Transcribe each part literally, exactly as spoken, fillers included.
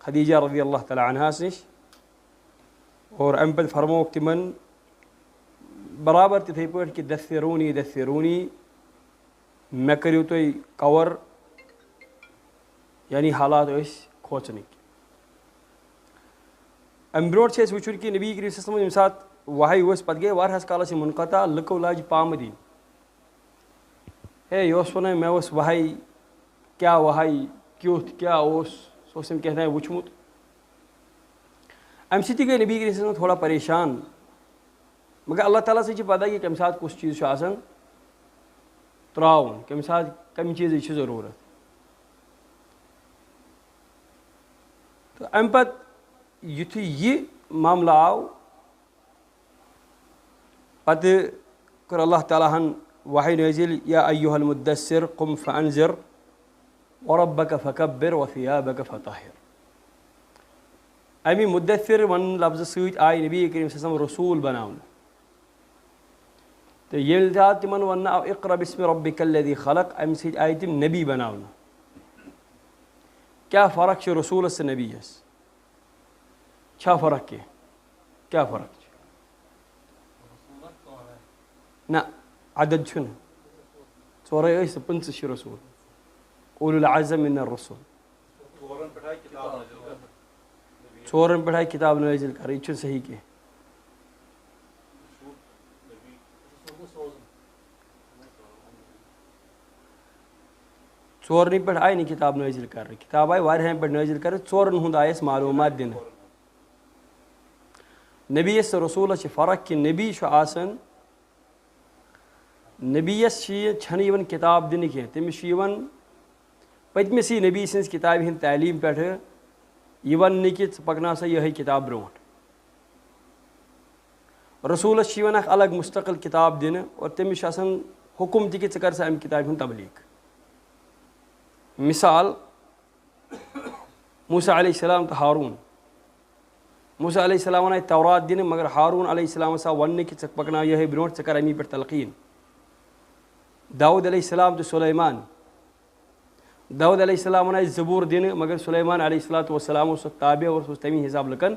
خدیجہ رضی اللہ تعالیٰ عنہَس نِش، اور اَمہِ پَتہٕ فرمووُکھ تِمَن برابر تِتھَے پٲٹھۍ کہِ دثرونی دثرونی، مےٚ کٔرِو تُہۍ cover، یعنی حالات ٲسۍ کھوژنٕکۍ۔ اَمہِ برونٛٹھ چھِ أسۍ وٕچھُن کہِ نبی کریم صلی اللہ علیہ وسلم ییٚمہِ ساتہٕ وحی ؤژھ، پَتہٕ گٔے واریاہَس کالَس یہِ منقطع، لُکو لاجہِ پامہٕ دِنۍ۔ ہے، یہِ اوس وَنان، مےٚ اوس وحی، کیٛاہ وحی، کیُتھ کیٛاہ اوس، سُہ اوس أمۍ کینٛہہ تام وٕچھمُت۔ اَمہِ سۭتۍ تہِ گٔے نبی کریم صلی اللہ علیہ وسلم تھوڑا پریشان۔ مگر اللہ تعالیٰ سٕے چھِ پَتہ کہِ کَمہِ ساتہٕ کُس چیٖز چھُ آسان ترٛاوُن، کَمہِ ساتہٕ کَمہِ چیٖزٕچ چھِ ضروٗرت۔ تہٕ اَمہِ پَتہٕ یُتھُے یہِ معاملہٕ آو، پتہٕ کٔر اللہ تعالیٰ ہن وحی نٲزِل، یا ایہا المدثر قم فانذر وربک فکبر وثیابک فطہر۔ اَمی مدثر ونہٕ لفظہٕ سۭتۍ آیہِ نبی کریم صلی اللہ علیہ وسلم رسول بناونہٕ۔ تہٕ ییٚلہِ تہِ آو تِمن وننہٕ آو اقرأ باسم ربک الذی خلق، اَمہِ سۭتۍ آیہِ تِم نبی بناونہٕ۔ کیٛاہ فرق چھِ رسولس تہٕ نبیس؟ چھا فرق کینٛہہ؟ کیٛاہ فرق چھِ؟ نہ، عدد چھُنہٕ۔ ژورے ٲسۍ تہٕ پٕنٛژٕہ چھِ رسول۔ اولو العزم من الرسل۔ ژورن پٮ۪ٹھ آیہِ کِتاب نٲزِل کرٕنۍ، یہِ چھُنہٕ صحیح کینٛہہ۔ ژورنٕے پٮ۪ٹھ آیہِ نہٕ کِتاب نٲزِل کرنہٕ، کِتاب آیہِ واریاہن پٮ۪ٹھ نٲزِل کرنہٕ، ژورن ہُنٛد آیہِ اَسہِ معلوٗمات دِنہٕ۔ نبیَس تہٕ رسوٗلَس چھِ فرق کہِ نبی چھُ آسان، نبیَس چھِ یہِ، چھَنہٕ یِوان کِتاب دِنہٕ کینٛہہ، تٔمِس چھُ یِوان پٔتمِسٕے نبی سٕنٛزِ کِتابہِ ہِنٛدِ تعلیٖم پٮ۪ٹھٕ یہِ وَننہٕ کہِ ژٕ پَکناو سا یِہوٚے کِتاب برٛونٛٹھ۔ رسوٗلَس چھِ یِوان اَکھ الگ مُستقل کِتاب دِنہٕ اور تٔمِس چھُ آسان حُکُم تہِ کہِ ژٕ کَر سا اَمہِ کِتابہِ ہُنٛد تبلیٖغ۔ مِثال، موسیٰ علیہ السلام تہٕ ہارون۔ موسیٰ علیہ السلامَن آیہِ تورات دِنہٕ، مگر ہارون علیہ السلامَس آو وَننہٕ کہِ ژٕ پَکناو یِہوٚے برٛونٛٹھ، ژٕ کَر اَمی پٮ۪ٹھ تلقیٖن۔ داوود علیہ السلام تہٕ سُلیمان۔ داوود علیہ السلامَن آیہِ زبوٗر دِنہٕ، مگر سُلیمان علیہ الصلوۃ والسلام اوس اَتھ تابع اور سُہ اوس تَمی حساب لُکَن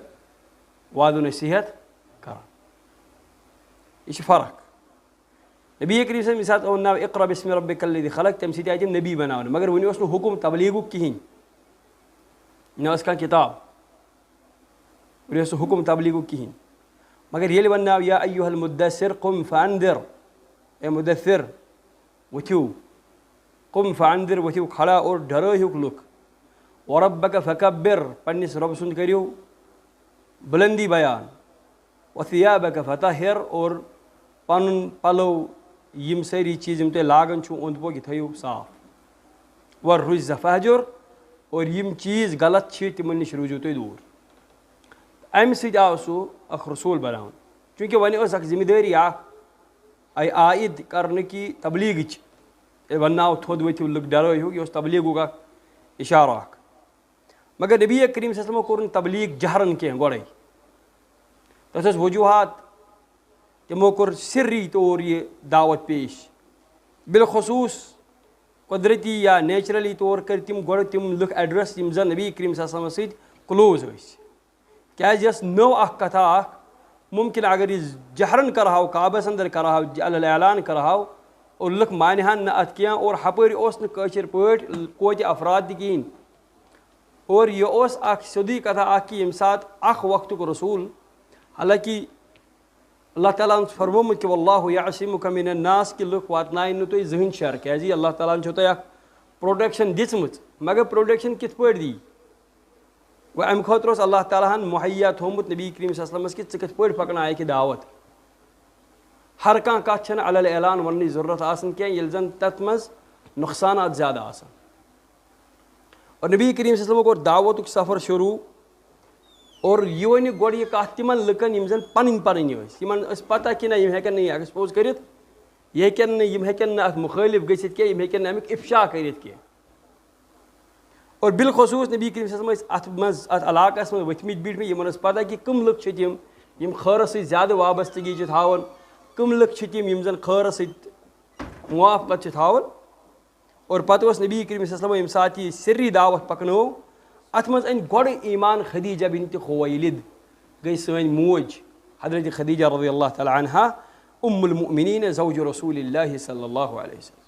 وعظ و نصیحت کران۔ یہِ چھِ فرق۔ نبی کریم صلی اللہ علیہ وسلم ییٚمہِ ساتہٕ اوٚن ناو اقرأ باسم ربک الذی خلق، تَمہِ سۭتۍ آیہِ تِم نبی بناونہٕ، مگر وُنہِ اوس نہٕ حُکُم تبلیٖغُک کِہیٖنۍ، نہ ٲس کانٛہہ کِتاب، وُنہِ اوس نہٕ حُکُم تبلیٖغُک کِہیٖنۍ۔ مگر ییٚلہِ وۄنۍ ناو یا ایہا المدثر قم فانذر، اے مدثر، وۄتھِو، قم فانذر، وۄتھِو کھڑا اور ڈرٲیہُکھ لُکھ، وربک فکبر، پننِس رۄب سُنٛد کٔرِو بُلندی بیان، وثیابک فطہر، اور پنُن پلو، یِم سٲری چیٖز یِم تُہۍ لاگان چھِو أنٛدۍ پوٚکھ، یہِ تھٲیِو صاف، والرجز فہجر، اور یِم چیٖز غلط چھِ تِمن نِش روٗزِو تُہۍ دوٗر۔ اَمہِ سۭتۍ آو سُہ اکھ رسول بناونہٕ، چوٗنٛکہِ وۄنۍ ٲس اکھ ذمہٕ دٲری اکھ آیہِ عائد کرنہٕ کہِ تبلیٖغٕچ۔ ییٚلہِ وۄنۍ ناو تھوٚد ؤتھِو لُکھ ڈرٲیہُکھ، یہِ اوس تبلیٖغُک اکھ اِشارٕ اکھ۔ مگر نبی کریم صلی اللہ علیہ وسلمو کوٚر نہٕ تبلیٖغ جہرن کینٛہہ گۄڈَے۔ تَتھ ٲس وجوٗہات، تِمو کوٚر سِرّی طور یہِ دعوت پیش۔ بالخصوٗص قۄدرٔتی یا نیچرلی طور کٔرۍ تِم گۄڈٕ تِم لُکھ ایڈریس یِم زَن نبی کریم صلی اللہ علیہ وسلمس سۭتۍ کلوز ٲسۍ۔ کیٛازِ یۄس نٔو اکھ کتھا اکھ، مُمکِن اگر یہِ جہرن کرہاو، کعبس اندر کرہاو، علی الاعلان کرہاو، اور لُکھ مانہِ ہن نہٕ اتھ کینٛہہ، اور ہپٲرۍ اوس نہٕ کٲشِر پٲٹھۍ قوتِ افراد تہِ کِہیٖنۍ۔ اور یہِ اوس اکھ سیوٚدُے کتھا اکھ کہِ ییٚمہِ ساتہٕ اکھ وقتُک رسول، حالانکہِ اللہ تعالیٰ ہن چھُ فرمومُت کہِ واللہ یعصمک من الناس، کہِ لُکھ واتناون نہٕ تُہۍ زٕہٕنۍ شر، کیازِ اللہ تعالیٰ ہن چھو تۄہہِ اکھ پروٹیکشن دِژمٕژ، مگر پروٹیکشن کِتھ پٲٹھۍ دی؟ گوٚو امہِ خٲطرٕ اوس اللہ تعالیٰ ہن مہیا تھوومُت نبی کریم صلی اللہ علیہ وسلمس کہِ ژٕ کِتھ پٲٹھۍ پکناوکھ یہِ دعوت۔ ہر کانٛہہ کتھ چھنہٕ علی الاعلان وننٕچ ضرورت آسان کینٛہہ، ییٚلہِ زن تتھ منٛز نقصانات زیادٕ آسان۔ اور نبی کریم صلی اللہ علیہ وسلم کوٚر دعوتُک سفر شروع اور یہِ ؤنِو گۄڈٕ یہِ کتھ تِمن لُکن یِم زن پنٕنۍ پنٕنۍ ٲسۍ، یِمن ٲس پتہ کہِ نہ یِم ہیٚکن نہٕ یہِ ایکسپوز کٔرِتھ، یہِ ہیٚکن نہٕ، یِم ہیٚکن نہٕ اتھ مُخٲلف گٔژھِتھ کینٛہہ، یِم ہیٚکن نہٕ امیُک افشا کٔرِتھ کینٛہہ۔ اور بالخصوص نبی کریم صلی اللہ علیہ وسلم ٲسۍ اتھ منٛز، اتھ علاقس منٛز ؤتھۍ مٕتۍ بیٖٹھۍ مٕتۍ، یِمن ٲس پتہ کہِ کٕم لُکھ چھِ تِم، یِم خٲرس سۭتۍ زیادٕ وابستگی چھِ تھاوان، کٕم لُکھ چھِ تِم، یِم زن خٲرس سۭتۍ موافقت چھِ تھاوان۔ اور پتہٕ اوس نبی کریم صلی اللہ علیہ وسلم ییٚمہِ ساتہٕ یہِ سِرّی دعوت پکنٲو، اتھ منٛز أنۍ گۄڈٕ ایمان خدیجہ بنت خویلد، گٔے سٲنۍ موج حضرت خدیجہ رضی اللہ تعالیٰ عنہا، ام المؤمنین زوج رسول اللہ صلی اللہ علیہ وسلم۔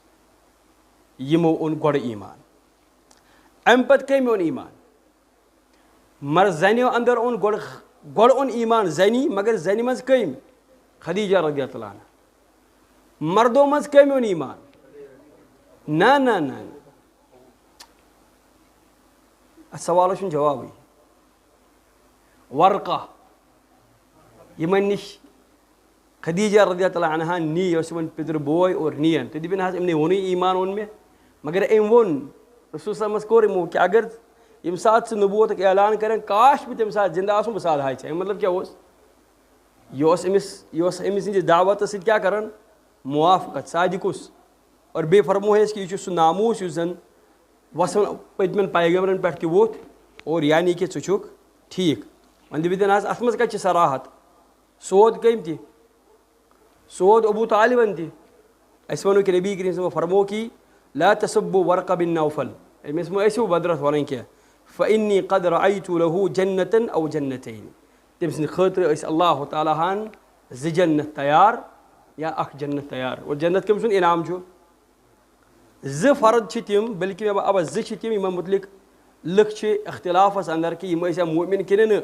یِمو اوٚن گۄڈٕ ایمان۔ امہِ پتہٕ کٔمۍ اوٚن ایمان؟ مگر زنیو اندر اوٚن گۄڈٕ، گۄڈٕ اوٚن ایمان زنی، مگر زنہِ منٛز کٔمۍ؟ خدیجہ رضی اللہ تعالیٰ عنہا۔ مردو منٛز کٔمۍ اوٚن ایمان؟ نہ، نہ، نہ، نہ۔ اتھ سوالس چھُنہٕ جوابٕے۔ ورقہ یِمن نِش خدیجہ رضی اللہ تعالیٰ عنہا نی، یۄس یِمن پِتٕر بوے اور نِین، تہٕ دِپِن حظ، أمۍ نے ووٚنُے ایمان اوٚن مےٚ۔ مگر أمۍ ووٚن، رسول صلی اللہ علیہ وسلمس کوٚر یِمو کہِ اگر ییٚمہِ ساتہٕ ژٕ نبوتُک اعلان کرن، کاش بہٕ تَمہِ ساتہٕ زِندٕ آسُن، بہٕ سادٕ ہا ژےٚ۔ اَمیُک مطلب کیٛاہ اوس؟ یہِ اوس أمِس، یہِ اوس أمۍ سٕنٛدِس دعوتس سۭتۍ کیٛاہ کران؟ موافقت، صادق اوس۔ اور بیٚیہِ فرموو اَسہِ کہِ یہِ چھُ سُہ ناموس یُس زن وسن پٔتمٮ۪ن پیغمبرن پٮ۪ٹھ تہِ ووٚتھ، اور یعنی کہِ ژٕ چھُکھ ٹھیٖک۔ وۄنۍ دٔپِو تُہۍ، نہ حظ، اتھ منٛز کتہِ چھِ صراحت؟ سود کٔمۍ تہِ؟ سود ابو طالبن تہِ۔ أسۍ وَنو کہِ نبی کریم صٲبن فرموو کہِ لا تسبوا ورقہ بن نوفل۔ أمِس مہ ٲسِو بدرس وَنان کینٛہہ۔ فإنی قد رأیت لہ جنتن او جنتین۔ تٔمۍ سٕنٛدِ خٲطرٕ ٲسۍ اللہ تعالیٰ ہن زٕ جنت تیار یا اکھ جنت تیار۔ اور جنت کٔمۍ سُنٛد انعام چھُ؟ زٕ فرد چھِ تِم، بلکہِ مےٚ باسان زٕ چھِ تِم، یِمن مُتعلِق لُکھ چھِ اختلافس اندر کہِ یِم ٲسیا مؤمن کِنہٕ نہٕ۔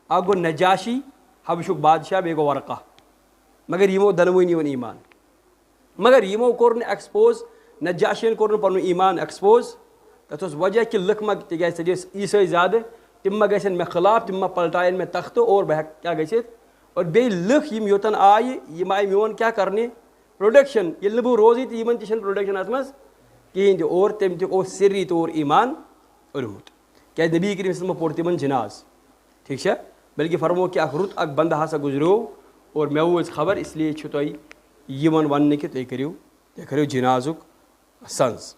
اکھ گوٚو نجاشی، حبشُک بادشاہ، بیٚیہِ گوٚو ورقہ۔ مگر یِمو دۄنوٕنی اوٚن ایمان۔ مگر یِمو کوٚر نہٕ ایکسپوز، نجاشین کوٚر نہٕ پنُن ایمان ایکسپوز۔ تتھ اوس وجہ کہِ لُکھ ما، تِکیازِ تتہِ ٲسۍ عیسٲے زیادٕ، تِم ما گژھن مےٚ خلاف، تِم ما پلٹاین مےٚ تختہٕ اور بہٕ ہیٚکہٕ کیٛاہ گٔژھِتھ؟ اور بیٚیہِ لُکھ یِم یوٚتن آیہِ، یِم آیہِ میون کیٛاہ کرنہِ؟ پروڈکشن۔ ییٚلہِ نہٕ بہٕ روزٕے تہٕ یِمن تہِ چھنہٕ پروڈکشن اتھ منٛز کِہینۍ تہِ۔ اور تٔمۍ تہِ اوس سِری طور ایمان اوٚنمُت۔ کیازِ نبی کریم صلی اللہ علیہ وسلم پوٚر تِمن جناز۔ ٹھیک چھا؟ بلکہ فرموو کہ اکھ رُت اکھ بندہ ہسا گزریو اور مےٚ وٲژ خبر، اس لیے چھُ تۄہہِ یِوان وننہٕ کہ تُہۍ کٔرِو، تُہۍ کٔرِو جنازُک سنز۔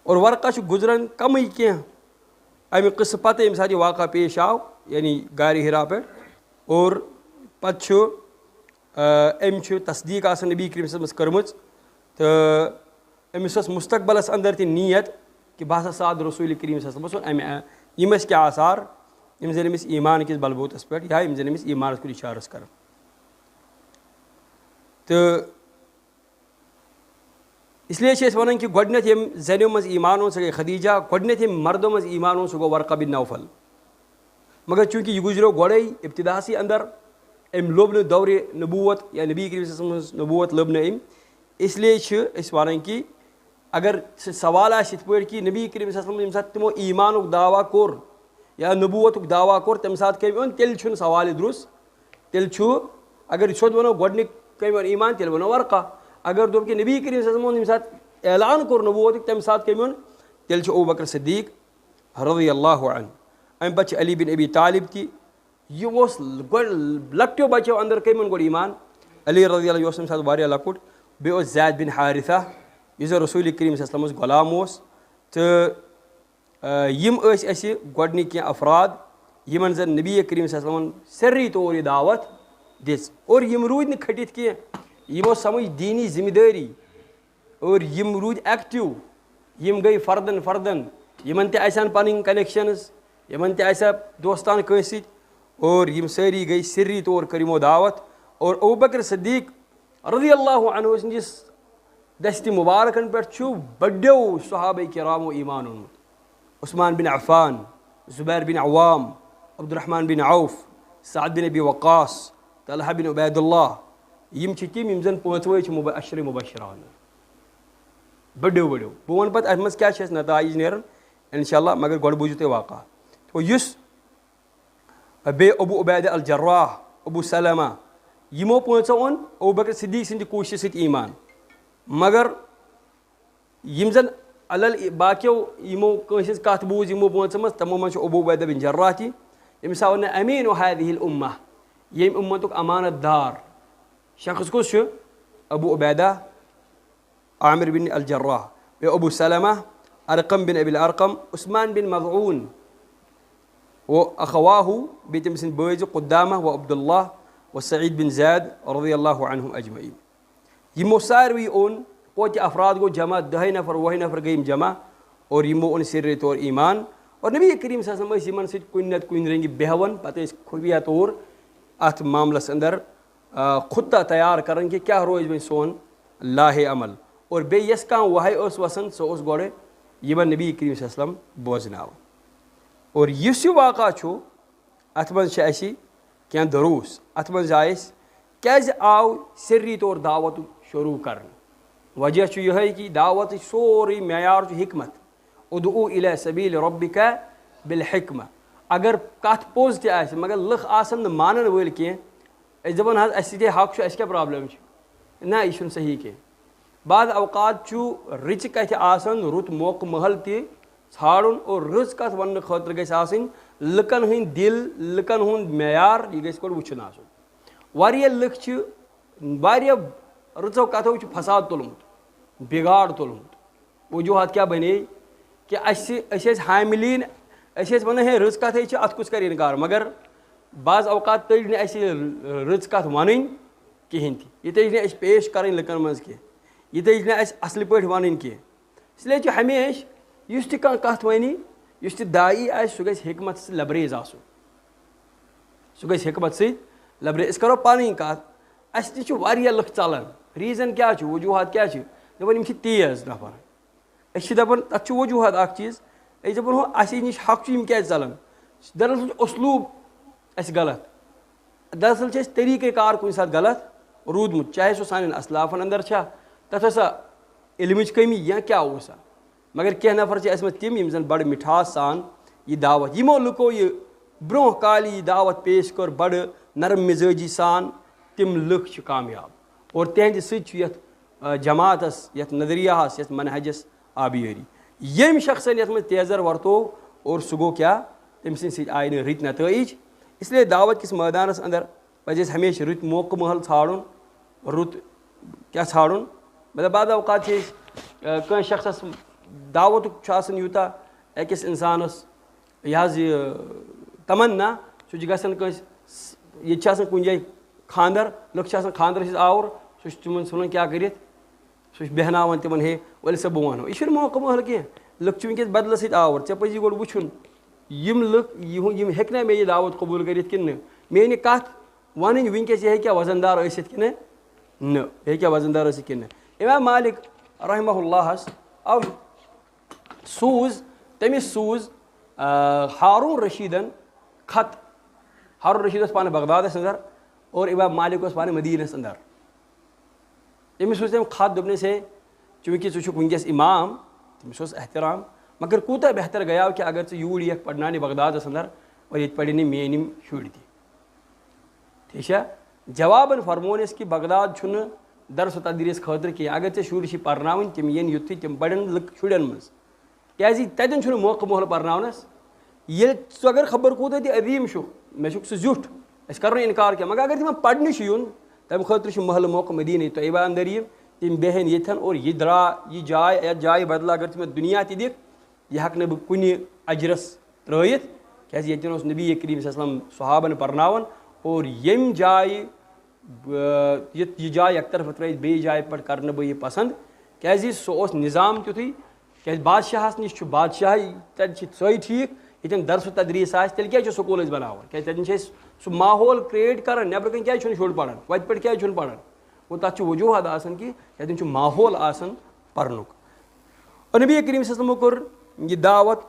اور ورقہ چھُ گزران کمٕے کینٛہہ امہِ قصہٕ پتہٕ، ییٚمہِ ساتہٕ یہِ واقعہ پیش آو، یعنی غارِ حرا پٮ۪ٹھ، اور پتہٕ چھُ، آ، أمۍ چھُ تصدیٖق آسان نبی کریم صلی اللہ علیہ وسلمس کٔرمٕژ، تہٕ أمِس ٲس مستقبلس اندر تہِ نیت کہ بہٕ ہسا سادٕ رسول کریم صلی اللہ علیہ وسلمس ووٚن امہِ، آ، یِم ٲسۍ کیٛاہ آثار، یِم زن أمِس ایمان کِس بلبوتس پٮ۪ٹھ یا یِم زن أمِس ایمانس کُن اشارٕ ٲسۍ کران۔ تہٕ اس لیے چھِ أسۍ ونان کہ گۄڈٕنیتھ ییٚمۍ زنیو منٛز ایمان اوٚن، سۄ گٔے خدیجہ، گۄڈٕنیتھ ییٚمۍ مردو منٛز ایمان اوٚن، سُہ گوٚو ورقہ بن نوفل۔ مگر چونکہ یہِ گُزریو گۄڈے ابتداہسٕے اندر، أمۍ لوٚب نہٕ دورِ نبوت یا نبی کریم صلی اللہ علیہ وسلمس نبوت لٔب نہٕ أمۍ، اس لیے چھِ أسۍ ونان کہ اگر سُہ سوال آسہِ یِتھ پٲٹھۍ کہ نبی کریم صلی اللہ علیہ وسلم ییٚمہِ ساتہٕ تِمو ایمانُک دعویٰ کوٚر یا نبوتُک دعویٰ کوٚر، تَمہِ ساتہٕ کٔمۍ اوٚن، تیٚلہِ چھُنہٕ سوال یہِ درُست۔ تیٚلہِ چھُ، اگر یہِ سیوٚد وَنو گۄڈٕنیُک کٔمۍ اوٚن ایمان، تیٚلہِ وَنو ورقہ۔ اگر دوٚپ کہِ نبی کریم صلی اللہ علیہ وسلم ییٚمہِ ساتہٕ اعلان کوٚر نبوتُک، تَمہِ ساتہٕ کٔمۍ اوٚن، تیٚلہِ چھُ ابو بکر صدیق رضی اللہ عنہ۔ اَمہِ پتہٕ چھُ علی بن ابی طالب تہِ۔ یہِ اوس گۄڈٕ لۄکٹیو بچو اندر کٔمۍ اوٚن گۄڈٕ ایمان؟ علی رضی اللہ، یہِ اوس تَمہِ ساتہٕ واریاہ لۄکُٹ۔ بیٚیہِ اوس زید بن حارثہ، یُس زن رسول کریم صلی اللہ علیہ وسلمس غلام اوس۔ تہٕ، آ، یِم ٲسۍ اَسہِ گۄڈٕنِکۍ کینٛہہ افراد، یِمن زن نبی کریم صلی اللہ علیہ وسلمن سرّی طور یہِ دعوت دِژ۔ اور یِم روٗدۍ نہٕ کھٔٹِتھ کینٛہہ، یِمو سمجھ دینی ذمہ دٲری۔ اور یِم روٗدۍ ایکٹیو، یِم گٔے فردن فردن، یِمن تہِ آسہِ ہن پنٕنۍ کنیکشنز، یِمن تہِ آسہِ ہا دوستان کٲنٛسہِ سۭتۍ، اور یِم سٲری گٔے سرّی طور کٔر یِمو دعوت۔ اور ابو بکر صدیق رضی اللہ عنہ سٕنٛدِس دستِ مبارکن پٮ۪ٹھ چھُ بڑیو صحابہ کرامو ایمان اوٚنمُت۔ عثمان بن عفان، زبیر بن عوام، عبدالرحمن بن عوف، سعد بن ابی وقاص، طلحہ بن عبید اللہ، یِم چھِ تِم یِم زن پانٛژوے چھِ مب-، عشرِ مبشرہ۔ بڑیو بڑیو۔ بہٕ وَنہٕ پتہٕ اَتھ منٛز کیٛاہ چھِ اَسہِ نتائج نیران، انشاءاللہ، مگر گۄڈٕ بوٗزِو تُہۍ واقعہ۔ تو یُس بیٚیہِ ابو عبیدہ الجراح، ابو سلمہ، یِمو پانٛژو اوٚن ابو بکر صدیق سٕنٛدِ کوٗششہِ سۭتۍ ایمان۔ مگر یِم زن علل باقیو یِمو کٲنٛسہِ ہٕنٛز کتھ بوٗز یِمو پانٛژن منٛز، تِمو منٛز چھُ ابو عبیدہ بن جراح تہِ، ییٚمِس آو وننہٕ امین ہذہ الامہ، ییٚمہِ اُمتُک امانت دار شخص کُس چھُ؟ ابو عبیدہ، عامر بن الجراح، بیٚیہِ ابو سلمہ، ارقم بن ابی الارقم، عثمان بن مظعون، و اخواہ، بیٚیہِ تٔمۍ سٕنٛدۍ بٲے زٕ قدامہ و عبداللہ و سعید بن زید رضی اللہ عنہم اجمعین۔ یِمو ساروٕے اوٚن، کوتہِ افراد گوٚو جمع، دَہے نفر، وُہے نفر گٔے یِم جمع، اور یِمو اوٚن سرّی طور ایمان، اور نبی کریم صلی اللہ علیہ وسلم ٲسۍ یِمن سۭتۍ کُنہِ نتہٕ کُنہِ رنگہِ بیہوان، پتہٕ ٲسۍ خفیہ طور اتھ معاملس اندر آ، خطہ تیار کران کہِ کیاہ روزِ وۄنۍ سون لاہہِ عمل۔ اور بیٚیہِ یۄس کانٛہہ وحی ٲس وسان، سۄ اوس گۄڈٕ یِمن نبی کریم صلی اللہ علیہ وسلم بوزناوان۔ اور یُس یہِ واقعہ چھُ، اتھ منٛز چھِ اسہِ کینٛہہ دروس۔ اتھ منٛز آے اسہِ کیازِ آو سری طور دعوتُک شروع کرنہٕ۔ وجہ چھُ یِہوٚے کہِ دعوتٕچ سورُے معیار چھُ حکمت۔ ادعو الی سبیل ربک بالحکمہ۔ اگر کتھ پوٚز تہِ آسہِ، مگر لُکھ آسن نہٕ مانن وٲلۍ کینٛہہ، أسۍ دپان، حظ، اسہِ تہِ حق چھُ، اسہِ کیٛاہ پرابلم چھِ؟ نہ، یہِ چھُنہٕ صحیح کینٛہہ۔ بعض اوقات چھُ رٕژِ کتھِ آسان رُت موقعہٕ محل تہِ ژھانڈُن، اور رٕژ کتھ وننہٕ خٲطرٕ گژھِ آسٕنۍ لُکن ہٕنٛدۍ دِل، لُکن ہُنٛد معیار، یہِ گژھِ گۄڈٕ وٕچھُن آسُن۔ واریاہ لُکھ چھِ، واریاہ رٕژو کتھو چھُ فساد تُلمُت، بگاڑ تُلمُت۔ وجوہات کیٛاہ بنے؟ کہِ اسہِ، أسۍ ٲسۍ حاملین، أسۍ ٲسۍ ونان، ہے، رٕژ کتھے چھِ، اتھ کُس کرِ انکار؟ مگر بعض اوقات تٔج نہٕ اسہِ رٕژ کتھ ونٕنۍ کہیٖنۍ تہِ، یہِ تٔج نہٕ اسہِ پیش کرٕنۍ لُکن منٛز کینٛہہ، یہِ تٔج نہٕ اسہِ اصلہِ پٲٹھۍ ونٕنۍ کینٛہہ۔ اس لیے چھُ ہمیشہِ یُس تہِ کانٛہہ کتھ ونہِ، یُس تہِ داعی آسہِ، سُہ گژھِ حکمت سۭتۍ لبریز آسُن، سُہ گژھِ حکمت سۭتۍ لبریز۔ أسۍ کرو پنٕنۍ کتھ، اسہِ تہِ چھِ واریاہ لُکھ ژلان، ریزن کیٛاہ چھُ، وجوہات کیٛاہ چھِ؟ دپان، یِم چھِ تیز نفر۔ أسۍ چھِ دَپان، تَتھ چھُ وجوٗہات اَکھ چیٖز، أسۍ دَپان، ہُہ اَسہِ نِش حق چھُ، یِم کیٛازِ ژَلان؟ دَراَصٕل چھُ اُسلوٗب اَسہِ غلط، دَراَصٕل چھُ اَسہِ طریٖقہ کار کُنہِ ساتہٕ غلط روٗدمُت، چاہے سُہ سانٮ۪ن اَسلافَن اَندَر چھا، تَتھ ٲسا علمٕچ کٔمی یا کیٛاہ اوسا؟ مگر کینٛہہ نفر چھِ ٲسمٕتۍ تِم، یِم زَن بَڑٕ مِٹھاس سان یہِ دعوت، یِمو لُکو یہِ برٛونٛہہ کالہِ یہِ دعوت پیش کٔر، بَڑٕ نرم مزٲجی سان، تِم لُکھ چھِ کامیاب اور تِہنٛدِ سۭتۍ چھُ یَتھ آ، جماعتس، یتھ نظریہس، یتھ منہجس آبیٲری۔ ییٚمۍ شخصن یتھ منٛز تیزر ورتو، اور سُہ گوٚو کیٛاہ؟ تٔمۍ سٕنٛدِ سۭتۍ آیہِ نہٕ رٕتۍ نتٲیج۔ اس لیے دعوت کِس مٲدانس اندر پزِ اَسہِ ہمیشہِ رٕتۍ موقعہٕ محل ژھانڈُن، رُت کیٛاہ ژھانڈُن؟ مطلب، بعض اوقات چھِ أسۍ، آ، کٲنٛسہِ شخصس دعوتُک چھُ آسان یوٗتاہ أکِس انسانس یہِ حظ یہِ تمنا، سُہ چھُ گژھان کٲنٛسہِ، ییٚتہِ چھِ آسان کُنہِ جایہِ خانٛدر، لُکھ چھِ آسان خانٛدرَس سۭتۍ آوُر، سُہ چھُ تِمن ژھٕنان کیٛاہ کٔرِتھ، سُہ چھُ بیٚہناوان تِمن، ہے، ؤلِو سا بہٕ وَنہو۔ یہِ چھُنہٕ موقعہٕ مٲہِل کینٛہہ، لُکھ چھِ وٕنکیٚس بدلہٕ سۭتۍ آوُر، ژےٚ پَزی گۄڈٕ وٕچھُن، یِم لُکھ، یِہُنٛد، یِم ہیٚکہِ نا مےٚ یہِ دعوت قبوٗل کٔرِتھ کِنہٕ نہٕ، میٛٲنۍ یہِ کَتھ وَنٕنۍ وٕنکیٚس، یہِ ہیٚکیٛاہ وزن دار ٲسِتھ کِنہٕ نہٕ، یہِ ہیٚکیٛاہ وزن دار ٲسِتھ کِنہٕ نہٕ۔ امام مالک رحمہ اللہَس آو سوٗز، تٔمِس سوٗز، آ، ہارون رشیدن خط۔ ہارون رشید اوس پانہٕ بغدادس اندر اور امام مالک اوس پانہٕ مدینس اندر۔ تٔمِس سوٗز تٔمۍ خط، دوٚپنس، ہے، چوٗنٛکہِ ژٕ چھُکھ وٕنکیٚس امام، تٔمِس اوس احترام، مگر کوٗتاہ بہتر گٔیاو کہِ اگر ژٕ یوٗرۍ یِکھ پرناونہِ بغدادس اندر اور ییٚتہِ پرن یِم میٲنۍ یِم شُرۍ تہِ۔ ٹھیٖک چھا؟ جوابن فرمونس کہِ بغداد چھُنہٕ درس و تدریس خٲطرٕ کینٛہہ۔ اگر ژےٚ شُرۍ چھِ پرناوٕنۍ، تِم یِن یُتھُے تِم پرن لُکھ شُرٮ۪ن منٛز۔ کیازِ تتٮ۪ن چھُنہٕ موقعہٕ مۄہل پرناونس۔ ییٚلہِ ژٕ اگر خبر کوٗتاہ تہِ عظیٖم چھُکھ، مےٚ چھُکھ ژٕ زیُٹھ، أسۍ کرو نہٕ انکار کینٛہہ، مگر اگر تِمن پرنہِ چھُ یُن، تمہِ خٲطرٕ چھُ محلہٕ موقعہٕ مدیٖنہٕ طیبہ اندر یِم، تِم بیہن ییٚتھٮ۪ن اور یہِ درا، یہِ جاے، یتھ جایہِ بدلہٕ اگر ژٕ مےٚ دُنیا تہِ دِکھ، یہِ ہٮ۪کہٕ نہٕ بہٕ کُنہِ اجرس ترٲیِتھ، کیازِ ییٚتٮ۪ن اوس نبی کریم صلی اللہ علیہ وسلم صحابن پرناوان، اور ییٚمہِ جایہِ، بہٕ، یہِ، یہِ جاے اکہِ طرفہٕ ترٲیِتھ بیٚیہِ جایہِ پٮ۪ٹھ کرنہٕ بہٕ یہِ پسند، کیازِ سُہ اوس نظام تیُتھُے، کیازِ بادشاہس نِش چھُ بادشاہی، تتہِ چھِ سۄے ٹھیٖک، ییٚتٮ۪ن درس و تدریس آسہِ، تیٚلہِ کیازِ چھِ سکوٗل أسۍ بناوان؟ کیازِ تتٮ۪ن چھِ أسۍ سُہ ماحول create کران، نٮ۪برٕ کنہِ کیازِ چھُنہٕ شُر پران، وتہِ پٮ۪ٹھ کیازِ چھُنہٕ پران؟ گوٚو، تتھ چھُ وجوہات آسان کہِ تتٮ۪ن چھُ ماحول آسان پرنُک۔ اور نبی کریم صلی اللہ علیہ وسلمو کوٚر یہِ دعوت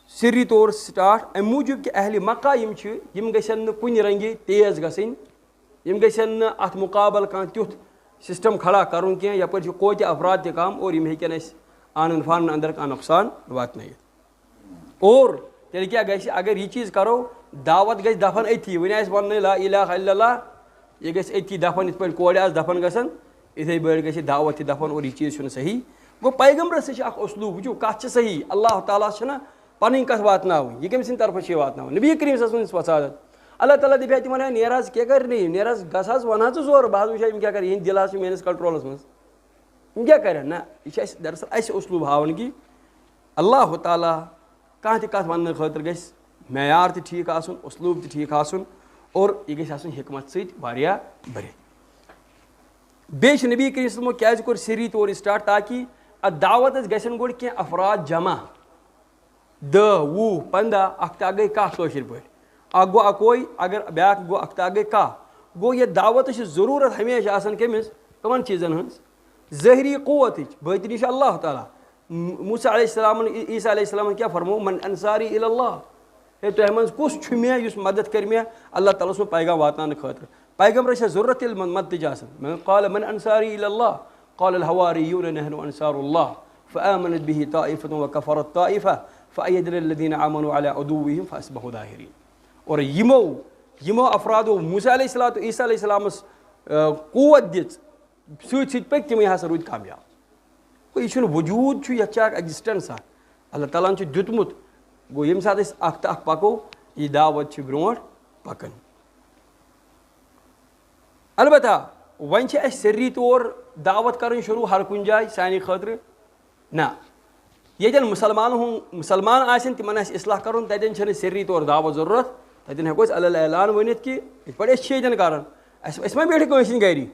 سری طور start، امہِ موٗجوٗب کہِ اہلِ مکہ یِم چھِ، یِم گژھن نہٕ کُنہِ رنگہِ تیز گژھٕنۍ، یِم گژھن نہٕ اتھ مقابل کانٛہہ تیُتھ system کھڑا کرُن کینٛہہ، یپٲرۍ چھِ قوتِ افراد تہِ کم اور یِم ہیٚکن اسہِ آنن فانن اندر کانٛہہ نۄقصان واتنٲیِتھ۔ اور تیٚلہِ کیٛاہ گژھِ؟ اگر یہِ چیٖز کرو، دعوت گژھِ دفن أتھی۔ وۄنۍ آسہِ وننٕے لا الہ الا اللہ، یہِ گژھِ أتھی دفن، یِتھ پٲٹھۍ کورِ آسہٕ دفن گژھان، یِتھے پٲٹھۍ گژھِ دعوت تہِ دفن اور یہِ چیٖز چھُنہٕ صحیح۔ گوٚو، پیغمبرس تہِ چھِ اکھ اسلوب، وٕچھِو، کتھ چھِ صحیح، اللہ تعالیٰ ہس چھِنہ پنٕنۍ کتھ واتناوٕنۍ، یہِ کٔمۍ سٕنٛدِ طرفہٕ چھِ یہِ واتناوٕنۍ؟ نبی کریم صلی اللہ علیہ وسلم سٕنٛز وساطت۔ اللہ تعالیٰ دپہِ ہا تِمن، ہے، نیر حظ، کیٛاہ کرِ نہٕ یہِ؟ نیر حظ، گژھ حظ، ون حظ ژٕ زورٕ، بہٕ حظ وٕچھِ ہا، یِم کیٛاہ کرِ، یِہنٛدۍ دِل حظ چھِ میٲنِس controlس منٛز۔ یِم کیٛاہ کرن؟ نہ، یہِ چھِ اَسہِ دراصل اَسہِ اسلوب ہاوان کہِ اللہ تعالیٰ کانٛہہ تہِ کتھ وننہٕ خٲطرٕ گژھِ معیار تہِ ٹھیٖک آسُن، اسلوب تہِ ٹھیٖک آسُن، اور یہِ گژھِ آسُن حکمت سۭتۍ واریاہ بٔرِتھ۔ بیٚیہِ چھُ نبی کریم صلی اللہ علیہ وسلمو کیازِ کوٚر سری طور start؟ تاکہِ اتھ دعوتس گژھن گۄڈٕ کینٛہہ افراد جمع۔ دَہ، وُہ، پنٛداہ، اَکھ تہٕ اَکھ گٔے کاہ کٲشِر پٲٹھۍ۔ اَکھ گوٚو اَکوے، اگر بیٛاکھ گوٚو اَکھ تہٕ اَکھ گٔے کاہ۔ گوٚو، یہِ دعوت چھِ ضروٗرت ہمیشہِ آسان کٔمِس؟ کَمَن چیٖزَن ہٕنٛز؟ ظٲہری قوتٕچ، باطنی چھُ اللہ تعالیٰ۔ م-، موسیٰ علیہ السلامن، عی-، عیسیٰ علیہ السلامن کیٛاہ فرموو؟ "من انصاری الی اللہ"، ہے، تۄہہِ منٛز کُس چھُ مےٚ یُس مدد کرِ مےٚ اللہ تعالیٰ سُنٛد پیغام واتناونہٕ خٲطرٕ؟ پیغمبرس چھےٚ ضروٗرت تیٚلہِ مد-، مدتٕچ آسان۔ من قال من انصاری الی اللہ، قال الحواریون نحن انصار اللہ، فآمنت به طائفة وکفرت طائفة، فأیدنا الذین آمنوا علی عدوہم فاصبحوا ظاہرین۔ اور یِمو، یِمو افرادو موسیٰ علیہ السلام تہٕ عیسیٰ علیہ السلامس، آ، قوت دِژ، سۭتۍ سۭتۍ پٔکۍ تِمٕے ہسا روٗدۍ کامیاب۔ گوٚو، یہِ چھُنہٕ وجوٗد چھُ، یَتھ چھِ اَکھ existence اَکھ۔ اللہ تعالیٰ ہَن چھُ دیُتمُت۔ گوٚو، ییٚمہِ ساتہٕ أسۍ اَکھ تہٕ اَکھ پَکو، یہِ دعوت چھِ برونٛٹھ پَکان۔ البتہ، وۄنۍ چھِ اَسہِ سرٛیٚہی طور دعوت کَرٕنۍ شروٗع ہر کُنہِ جایہِ سانہِ خٲطرٕ؟ نہ۔ ییٚتٮ۪ن مُسلمانَن ہُنٛد، مُسلمان آسن، تِمَن آسہِ اصلاح کَرُن، تَتٮ۪ن چھَنہٕ سرٛیٚہی طور دعوت ضروٗرت۔ تَتٮ۪ن ہٮ۪کو أسۍ علل اعلان ؤنِتھ کہِ یِتھ پٲٹھۍ أسۍ چھِ ییٚتٮ۪ن کَران۔ اَسہِ، أسۍ ما بیٹھِ کٲنٛسہِ ہِنٛدِ گَرِ؟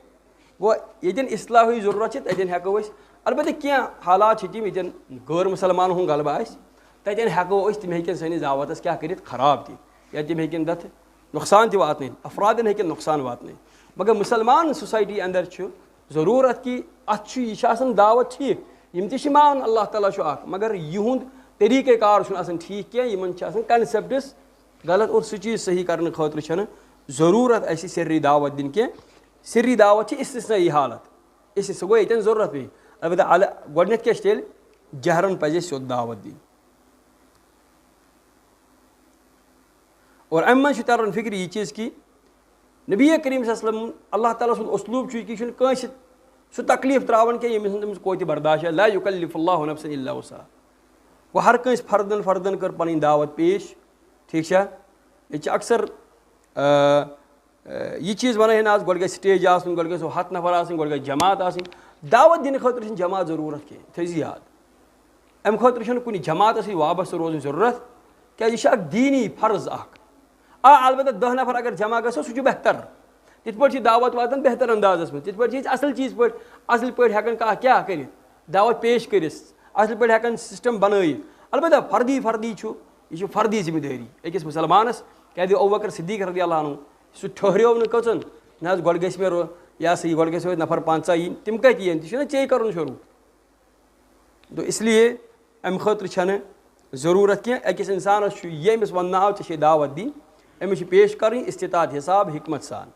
گوٚو، ییٚتٮ۪ن اصلاحٕچ ضروٗرت چھِ، تَتٮ۪ن ہٮ۪کو أسۍ، البتہ کینٛہہ حالات چھِ تِم، ییٚتٮ۪ن غٲر مُسلمانَن ہُنٛد غلبہٕ آسہِ، تَتٮ۪ن ہٮ۪کو أسۍ، تِم ہیٚکن سٲنِس دعوتَس کیٛاہ کٔرِتھ؟ خراب تہِ، یا تِم ہیٚکن تَتھ نۄقصان تہِ واتنٲوِتھ، افرادَن ہیٚکن نۄقصان واتنٲوِتھ۔ مگر مُسلمان society اندر چھُ ضروٗرت کہِ اَتھ چھُ، یہِ چھُ آسان دعوت ٹھیٖک، یِم تہِ چھِ مانان اللہ تعالیٰ چھُ اَکھ، مگر یِہُنٛد طریٖقہ کار چھُنہٕ آسان ٹھیٖک کینٛہہ، یِمَن چھِ آسان concepts غلط، اور سُہ چیٖز صحیح کرنہٕ خٲطرٕ چھَنہٕ ضروٗرت اَسہِ سرٛیٚہی دعوت دِنۍ کینٛہہ۔ سرٛیٚہی دعوت چھِ استثنائی حالت، اس، سُہ گوٚو ییٚتٮ۪ن ضروٗرت پیٚیہِ۔ البتہ الہ-، گۄڈٕنٮ۪تھ کیٛاہ چھِ تیٚلہِ؟ جہرن پَزِ اَسہِ سیوٚد دعوت دِنۍ۔ اور اَمہِ منٛز چھُ تران فِکرِ یہِ چیٖز کہِ نبی کریم صلی اللہ علیہ وسلم، اللہ تعالیٰ سُنٛد اسلوب چھُ یہِ کہِ یہِ چھُنہٕ کٲنٛسہِ سُہ تکلیٖف ترٛاوان کینٛہہ، ییٚمِس نہٕ تٔمِس قوتِ برداشت آسہِ۔ لا یکلف اللہ نفسا الا وسعها۔ گوٚو، ہر کٲنٛسہِ فردن فردن کٔر پنٕنۍ دعوت پیش، ٹھیٖک چھا؟ ییٚتہِ چھِ اکثر، آ، آ، یہِ چیٖز ونان ہے، نہ حظ، گۄڈٕ گژھِ stage آسُن، گۄڈٕ گژھِ ہتھ نفر آسٕنۍ، گۄڈٕ گژھِ جماعت آسٕنۍ۔ دعوت دِنہٕ خٲطرٕ چھِنہٕ جماعت ضروٗرت کینٛہہ، تھٲیزِ یاد۔ امہِ خٲطرٕ چھُنہٕ کُنہِ جماعتس سۭتۍ وابستہٕ روزٕنۍ ضروٗرت، کیازِ یہِ چھُ اکھ دیٖنی فرض اکھ۔ آ، البتہ دَہ نفر اگر جمع گژھو، سُہ چھُ بہتر۔ تِتھ پٲٹھۍ چھِ دعوت واتان بہتر اندازس منٛز، تِتھ پٲٹھۍ چھِ أسۍ اصل چیٖز پٲٹھۍ، اصل پٲٹھۍ ہٮ۪کان کانٛہہ کیٛاہ کٔرِتھ، دعوت پیش کٔرِتھ، اصل پٲٹھۍ ہٮ۪کان system بنٲیِتھ۔ البتہ فردی فردی چھُ، یہِ چھُ فردی ذمہ دٲری أکِس مُسلمانس۔ کیازِ ابوبکر صدیق رضی اللہ عنہ، سُہ ٹھٔہریو نہٕ کٔژن، نہ حظ، گۄڈٕ گژھِ مےٚ رو-، یہِ ہسا یہِ، گۄڈٕ گژھِ مےٚ نفر پنٛژاہ یِنۍ، تِم کتہِ یِن؟ تہِ چھُنہ ژےٚ کرُن شروٗع۔ تو اس لیے امہِ خٲطرٕ چھنہٕ ضروٗرت کینٛہہ۔ أکِس انسانس چھُ ییٚمِس وننہٕ آو ژےٚ چھے دعوت دِنۍ، أمِس چھِ پیش کرٕنۍ استطاعت حساب حکمت سان۔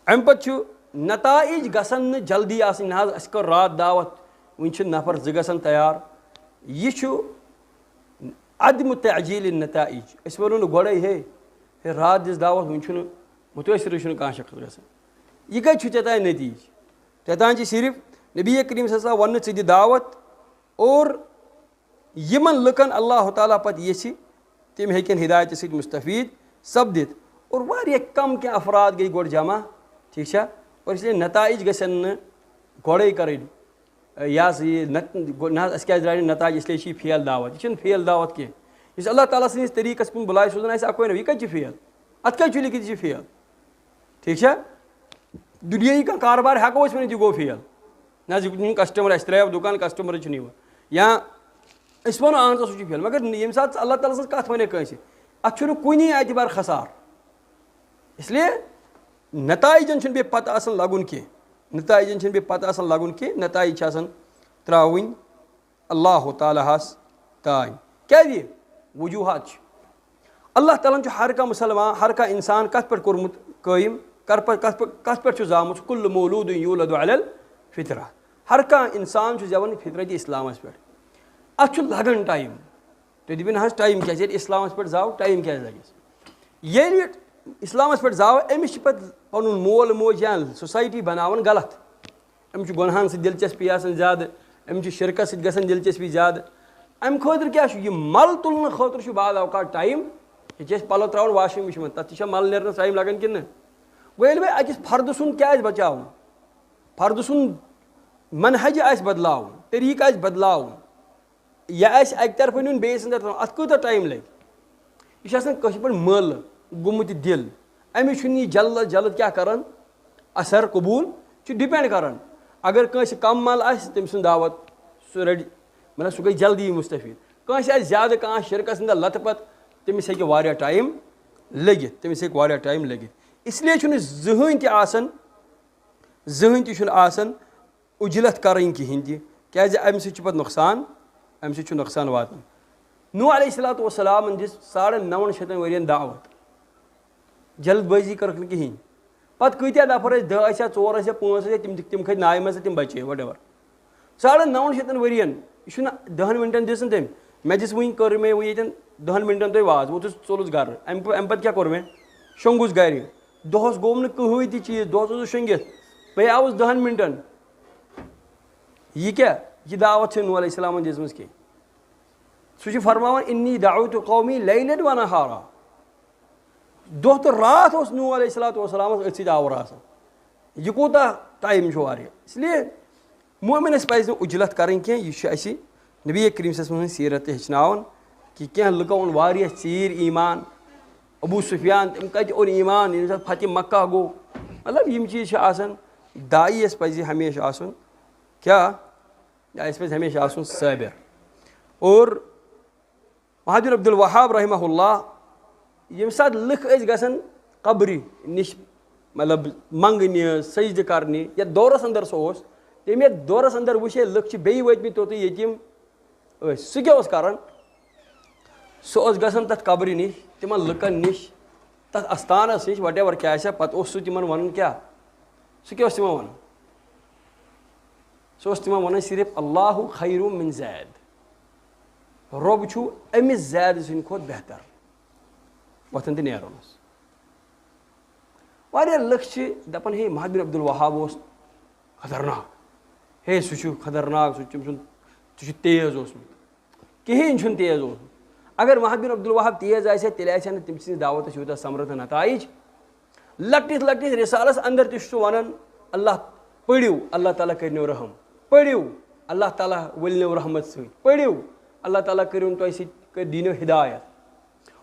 امہِ پتہٕ چھُ نتائج گژھن نہٕ جلدی آسٕنۍ، نہ حظ، اسہِ کٔر راتھ دعوت، وُنہِ چھِ نفر زٕ گژھن تیار۔ یہِ چھُ عدم تعجیل النتائج۔ أسۍ ونو نہٕ گۄڈے، ہے، ہے، راتھ دِژ دعوت، وُنہِ چھُنہٕ مُتٲثرٕے چھُنہٕ کانٛہہ شخص گژھان۔ یہِ کتہِ چھُ ژےٚ تام نتیٖجہٕ؟ ژےٚ تام چھِ صرف نبی کریم صلی اللہ علیہ وسلم وننہٕ، ژٕ دِ دعوت، اور یِمن لُکن اللہ تعالیٰ پتہٕ یژھِ، تِم ہیٚکن ہدایتہِ سۭتۍ مستفید سپدِتھ۔ اور واریاہ کم کینٛہہ افراد گٔے گۄڈٕ جمع، ٹھیٖک چھا؟ اور اس لیے نتائج گژھن نہٕ گۄڈے کرٕنۍ۔ یہِ حظ یہِ نت-، گۄ-، نہ حظ، اَسہِ کیٛازِ درٛاے نہٕ نتائج؟ اس لیے چھِ یہِ fail دعوت۔ یہِ چھَنہٕ fail دعوت کینٛہہ۔ یُس اللہ تعالیٰ سٕنٛدِس طریٖقس کُن بُلاے سوزان آسہِ، اَکوے نہ، یہِ کَتہِ چھِ fail؟ اَتھ کَتہِ چھُ لیکھِتھ یہِ چھِ fail؟ ٹھیٖک چھا؟ دُنیٲیی کانٛہہ کاربار ہٮ۪کو أسۍ ؤنِتھ، یہِ گوٚو fail۔ نہ حظ، یہِ چھُنہٕ customer، اَسہِ ترٛایو دُکان، customer چھُنہٕ یِوان۔ یا أسۍ وَنو، اَہن سا، سُہ چھُ fail۔ مگر ییٚمہِ ساتہٕ اللہ تعالیٰ سٕنٛز کَتھ وَنہِ کٲنٛسہِ، اَتھ چھُنہٕ کُنی اعتبار خسار۔ اس لیے نتائجن چھُنہٕ بیٚیہِ پتہ آسان لگُن کینٛہہ۔ نتائجن چھُنہٕ بیٚیہِ پتہ آسان لگُن کینٛہہ۔ نتائج چھِ آسان ترٛاوٕنۍ اللہ تعالیٰ ہس تام۔ کیٛازِ؟ وجوہات چھِ۔ اللہ تعالیٰ ہن چھُ ہر کانٛہہ مُسلمان، ہر کانٛہہ انسان کتھ پٮ۪ٹھ کوٚرمُت قٲیِم؟ کر پہ-، کتھ پہ-، کتھ پٮ۪ٹھ چھُ زامُت؟ کُلُّ مولودٍ یولد علی الفطرہ۔ ہر کانٛہہ انسان چھُ زٮ۪وان فطرت اسلامس پٮ۪ٹھ۔ اتھ چھُ لگان time۔ تُہۍ دٔپِو نہ حظ، time کیٛازِ؟ ییٚلہِ اسلامس پٮ۪ٹھ زاو، time کیٛازِ لگٮ۪س؟ ییٚلہِ اسلامس پٮ۪ٹھ زاو، أمِس چھِ پتہٕ پنُن مول موج یا society بناوان غلط۔ أمِس چھُ گۄنہن سۭتۍ دلچسپی آسان زیادٕ، أمِس چھُ شرکس سۭتۍ گژھان دلچسپی زیادٕ۔ امہِ خٲطرٕ کیٛاہ چھُ؟ یہِ مل تُلنہٕ خٲطرٕ چھُ بعض اوقات time۔ یہِ چھِ أسۍ پلو ترٛاوان washing machine منٛز، تتھ تہِ چھا مل نیرنس time لگان کِنہٕ نہٕ؟ گوٚو، ییٚلہِ وۄنۍ أکِس فردٕ سُنٛد کیٛازِ بچاوُن؟ فردٕ سُنٛد منہج آسہِ بدلاوُن، طریٖقہٕ آسہِ بدلاوُن، یہِ آسہِ اَکہِ طرفہٕ نیُن بیٚیِس اَندر تھاوُن، اَتھ کوٗتاہ time لَگہِ؟ یہِ چھُ آسان کٲشِر پٲٹھۍ مٲلہٕ گوٚمُت یہِ دِل۔ أمِس چھُنہٕ یہِ جلد از جلد کیٛاہ کَران، اثر قبوٗل، چھُ depend کَران۔ اگر کٲنٛسہِ کَم مَل آسہِ، تٔمۍ سُنٛد دعوت، سُہ رَٹہِ، مطلب، سُہ گژھِ جلدی مُستفیٖد۔ کٲنٛسہِ آسہِ زیادٕ کانٛہہ شِرکَس اندر لَتہٕ پَتہٕ، تٔمِس ہیٚکہِ واریاہ ٹایم لٔگِتھ، تٔمِس ہیٚکہِ واریاہ ٹایم لٔگِتھ۔ اس لیے چھُنہٕ زٕہٕنۍ تہِ آسان، زٕہٕنۍ تہِ چھُنہٕ آسان عُجلت کَرٕنۍ کِہیٖنۍ تہِ، کیٛازِ اَمہِ سۭتۍ چھُ پَتہٕ نۄقصان، اَمہِ سۭتۍ چھُ نۄقصان واتان۔ نوح علیہ الصلوۃ والسلامَن دِژ ساڑَن نَوَن شیٚتَن ؤرِیَن دعوت، جلد بٲزی کٔرٕکھ نہٕ کِہیٖنۍ۔ پَتہٕ کۭتیٛاہ نفر ٲسۍ، دَہ ٲسۍ یا ژور ٲسۍ یا پانٛژھ ٲسۍ یا تِم دِتِکھ، تِم کھٔتۍ نایہِ منٛز تہٕ تِم بَچے، whatever۔ ساڑَن نَوَن شیٚتَن ؤرِیَن، یہِ چھُنہٕ دَہَن مِنٹَن دِژ نہٕ تٔمۍ۔ مےٚ دِژ وٕنۍ، کٔر مےٚ وٕنۍ ییٚتٮ۪ن دَہَن مِنٹَن تۄہہِ واز، ووتُس ژوٚلُس گَرٕ۔ اَمہِ پَ-، اَمہِ پَتہٕ کیٛاہ کوٚر مےٚ؟ شۄنٛگُس گَرِ۔ دۄہَس گوٚم نہٕ کٕہٕنۍ تہِ چیٖز، دۄہَس اوسُس شۄنٛگِتھ۔ بہٕ آوُس دَہَن مِنٹَن۔ یہِ کیٛاہ؟ یہِ دعوت چھےٚ نوح علیہ السلامَن دِژمٕژ کینٛہہ؟ سُہ چھُ فرماوان، "انی دعوت قومی لیلا و نہارا۔" دۄہ تہٕ راتھ اوس نوح علیہ الصلوۃ والسلامَس أتھۍ سۭتۍ آوُر آسان۔ یہِ کوٗتاہ ٹایم چھُ واریاہ۔ اس لیے مومنَس پَزِ نہٕ عُجلت کَرٕنۍ کینٛہہ۔ یہِ چھُ اَسہِ نبی کریم صلی اللہ علیہ وسلم سٕنٛز سیٖرت تہِ ہیٚچھناوان کہِ کینٛہہ لُکو اوٚن واریاہ ژیٖرۍ ایمان۔ ابو سفیان، تٔمۍ کَتہِ اوٚن ایمان؟ ییٚمہِ ساتہٕ فتح مکہ گوٚو۔ مطلب، یِم چیٖز چھِ آسان۔ داعیَس پَزِ ہمیشہِ آسُن کیٛاہ؟ داعیَس پَزِ ہمیشہِ آسُن صٲبِر۔ اور محمد بن عبدالوہاب رحمہ اللہ، ییٚمہِ ساتہٕ لُکھ ٲسۍ گژھان قبرِ نِش، مطلب، منٛگنہِ، سجدٕ کرنہِ، یَتھ دورس اندر سُہ اوس، تٔمۍ یَتھ دورس اندر وٕچھے لُکھ چھِ بیٚیہِ وٲتمٕتۍ توٚتُے ییٚتہِ یِم ٲسۍ۔ سُہ کیٛاہ اوس کران؟ سُہ اوس گژھان تَتھ قبرِ نِش، تِمن لُکن نِش، تَتھ استانس نِش، whatever کیٛاہ آسہِ ہا، پتہٕ اوس سُہ تِمن وَنان کیٛاہ؟ سُہ کیٛاہ اوس تِمن وَنان؟ سُہ اوس تِمن وَنان صرف، "اللہ خیر من زید"، رۄب چھُ أمِس زید سٕنٛدِ کھۄتہٕ بہتر۔ وۄتھان تہٕ نیران اوس۔ واریاہ لُکھ چھِ دَپان، "ہے، محمد بن عبدالوہاب اوس خطرناک، ہے، سُہ چھُ خطرناک، سُہ چھُ، تٔمۍ سُنٛد، سُہ چھُ تیز اوسمُت۔" کِہیٖنۍ چھُنہٕ تیز اوسمُت۔ اگر محمد بن عبدالوہاب تیز آسہِ ہا، تیٚلہِ آسہِ ہا نہٕ تٔمۍ سٕنٛدِس دعوتَس یوٗتاہ ثمرت و نتائج۔ لۄکٹِس لۄکٹِس رسالس اندر تہِ چھُ سُہ ونان، اللہ پٔرِو، اللہ تعالیٰ کٔرِنو رحم، پٔرِو، اللہ تعالیٰ ؤلنو رحمت سۭتۍ، پٔرِو، اللہ تعالیٰ کٔرِو تۄہہِ سۭتۍ، کٔرۍ دِنو ہدایت۔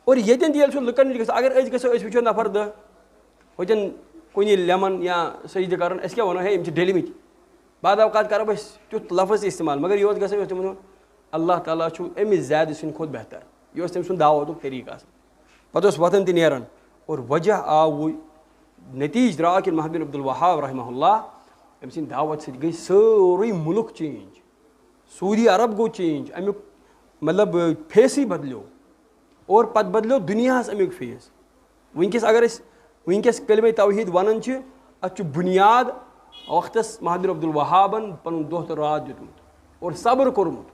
اور ییٚتٮ۪ن تہِ ییٚلہِ سُہ لُکن نِش گژھِ، اگر أسۍ گژھو، أسۍ وٕچھو نفر دہ ہوٚتٮ۪ن کُنہِ لیمن یا سجدٕ کران، أسۍ کیٛاہ ونو؟ ہے، یِم چھِ ڈٔلۍ مٕتۍ۔ بعض اوقات کرو أسۍ تیُتھ لفظ تہِ استعمال، مگر یوت گژھو، یوت تِمن ووٚن، اللہ تعالیٰ چھُ أمِس زیادٕ سٕنٛدِ کھۄتہٕ بہتر۔ یہِ اوس تٔمۍ سُنٛد دعوتُک طریٖقہٕ آسان۔ پتہٕ اوس وۄتھان تہِ نیران۔ اور وجہ آو وۄنۍ، نتیٖجہٕ درٛاو کہِ محمد بن عبدالوہاب رحمہ اللہ، أمۍ سٕنٛدِ دعوت سۭتۍ گٔے سورُے مُلک چینج۔ سعودی عرب گوٚو چینج، اَمیُک مطلب فیسٕے بدلیو۔ اور پتہٕ بدلیو دُنیاہَس اَمیُک فیس۔ وٕنکیٚس اگر أسۍ وٕنکیٚس کلمہ توحید وَنان چھِ، اَتھ چھُ بُنیاد وقتَس محمد بن عبدالوہابن پَنُن دۄہ تہٕ راتھ دیُتمُت اور صبر کوٚرمُت۔